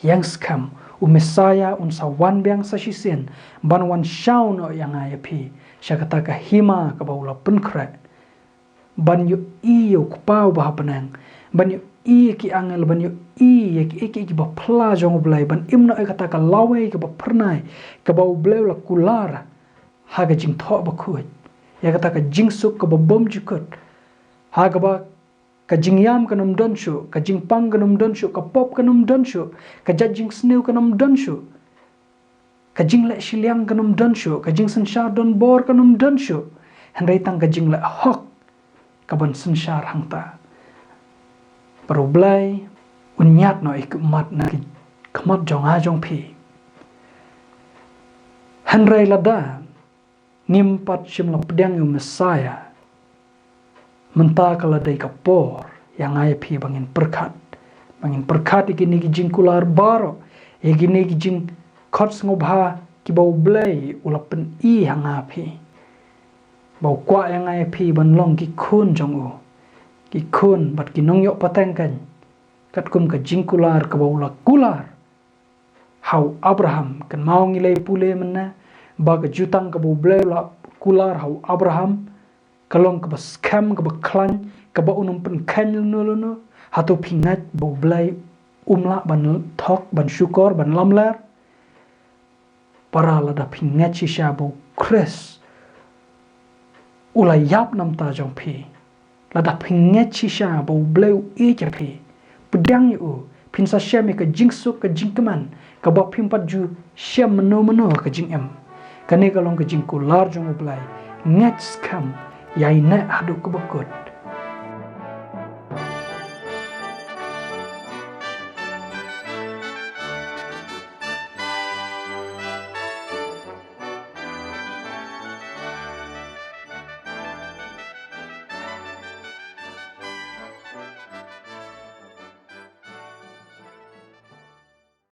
ïeng skhem, U Messaïah un sa wan biang sa shisien ban wan shaw noh ïa nga ïa phi sha kata ka hima kaba u la pynkhreh, ban ïohi ïa U Kpa uba ha bneng, ban ïohi ïa ki angel, ban ïohi ïa kiei kiei kiba phylla jong U Blei, ban im noh ïa kata ka lawei kaba phyrnai kaba U Blei u la kular ha ka Jingthoh Bakhuid, ïa kata ka jingsuk kaba bymjukut, ha kaba ka jingïam kan ym don shuh, ka jingpang kan ym don shuh, ka pop kan ym don shuh, ka jait jingsniew kan ym don shuh, ka jingleh shiliang kan ym don shuh, ka jingsynshar donbor kan ym don shuh, hynrei tang ka jingleh hok kaban synshar hangta. Bad U Blei un ñiad noh ïa ki ummat na ki khmat jong nga jong phi. Hynrei lada ngim pat shym la pdiang ïa U Messaïah, mynta ka la dei ka por ïa nga ïa phi ba ngin pyrkhat, ba ngin pyrkhat ïa kine ki jingkular baroh, ïa kine ki jingkhot sngewbha kiba U Blei u la pyni ha nga ïa phi, ba u kwah ïa nga ïa phi ban long ki khun jong u, ki khun bad ki nongïoh pateng kan, katkum ka jingkular kaba u la kular ha u Abraham. Kynmaw ngi la ïa pule mynne ba ka jutang kaba U Blei u la kular ha u Abraham ka long kaba skhem, kaba khlaiñ, kaba un ym pynkheiñ lano lano. Hato phi ngeit ba U Blei um lah ban thok, ban shukor, ban lamler? Para, lada phi ngeit shisha ba U Khrist u la ïap na bynta jong phi, lada phi ngeit shisha ba U Blei u ïeit ïa phi, pdiang ïa u, phin sa shem ïa ka jingsuk, ka jingkmen kaba phim pat ju shem mynno mynno ha ka jingim. Kane ka long ka jingkular jong U Blei. Ngeit skhem, ïaineh haduh kaba kut,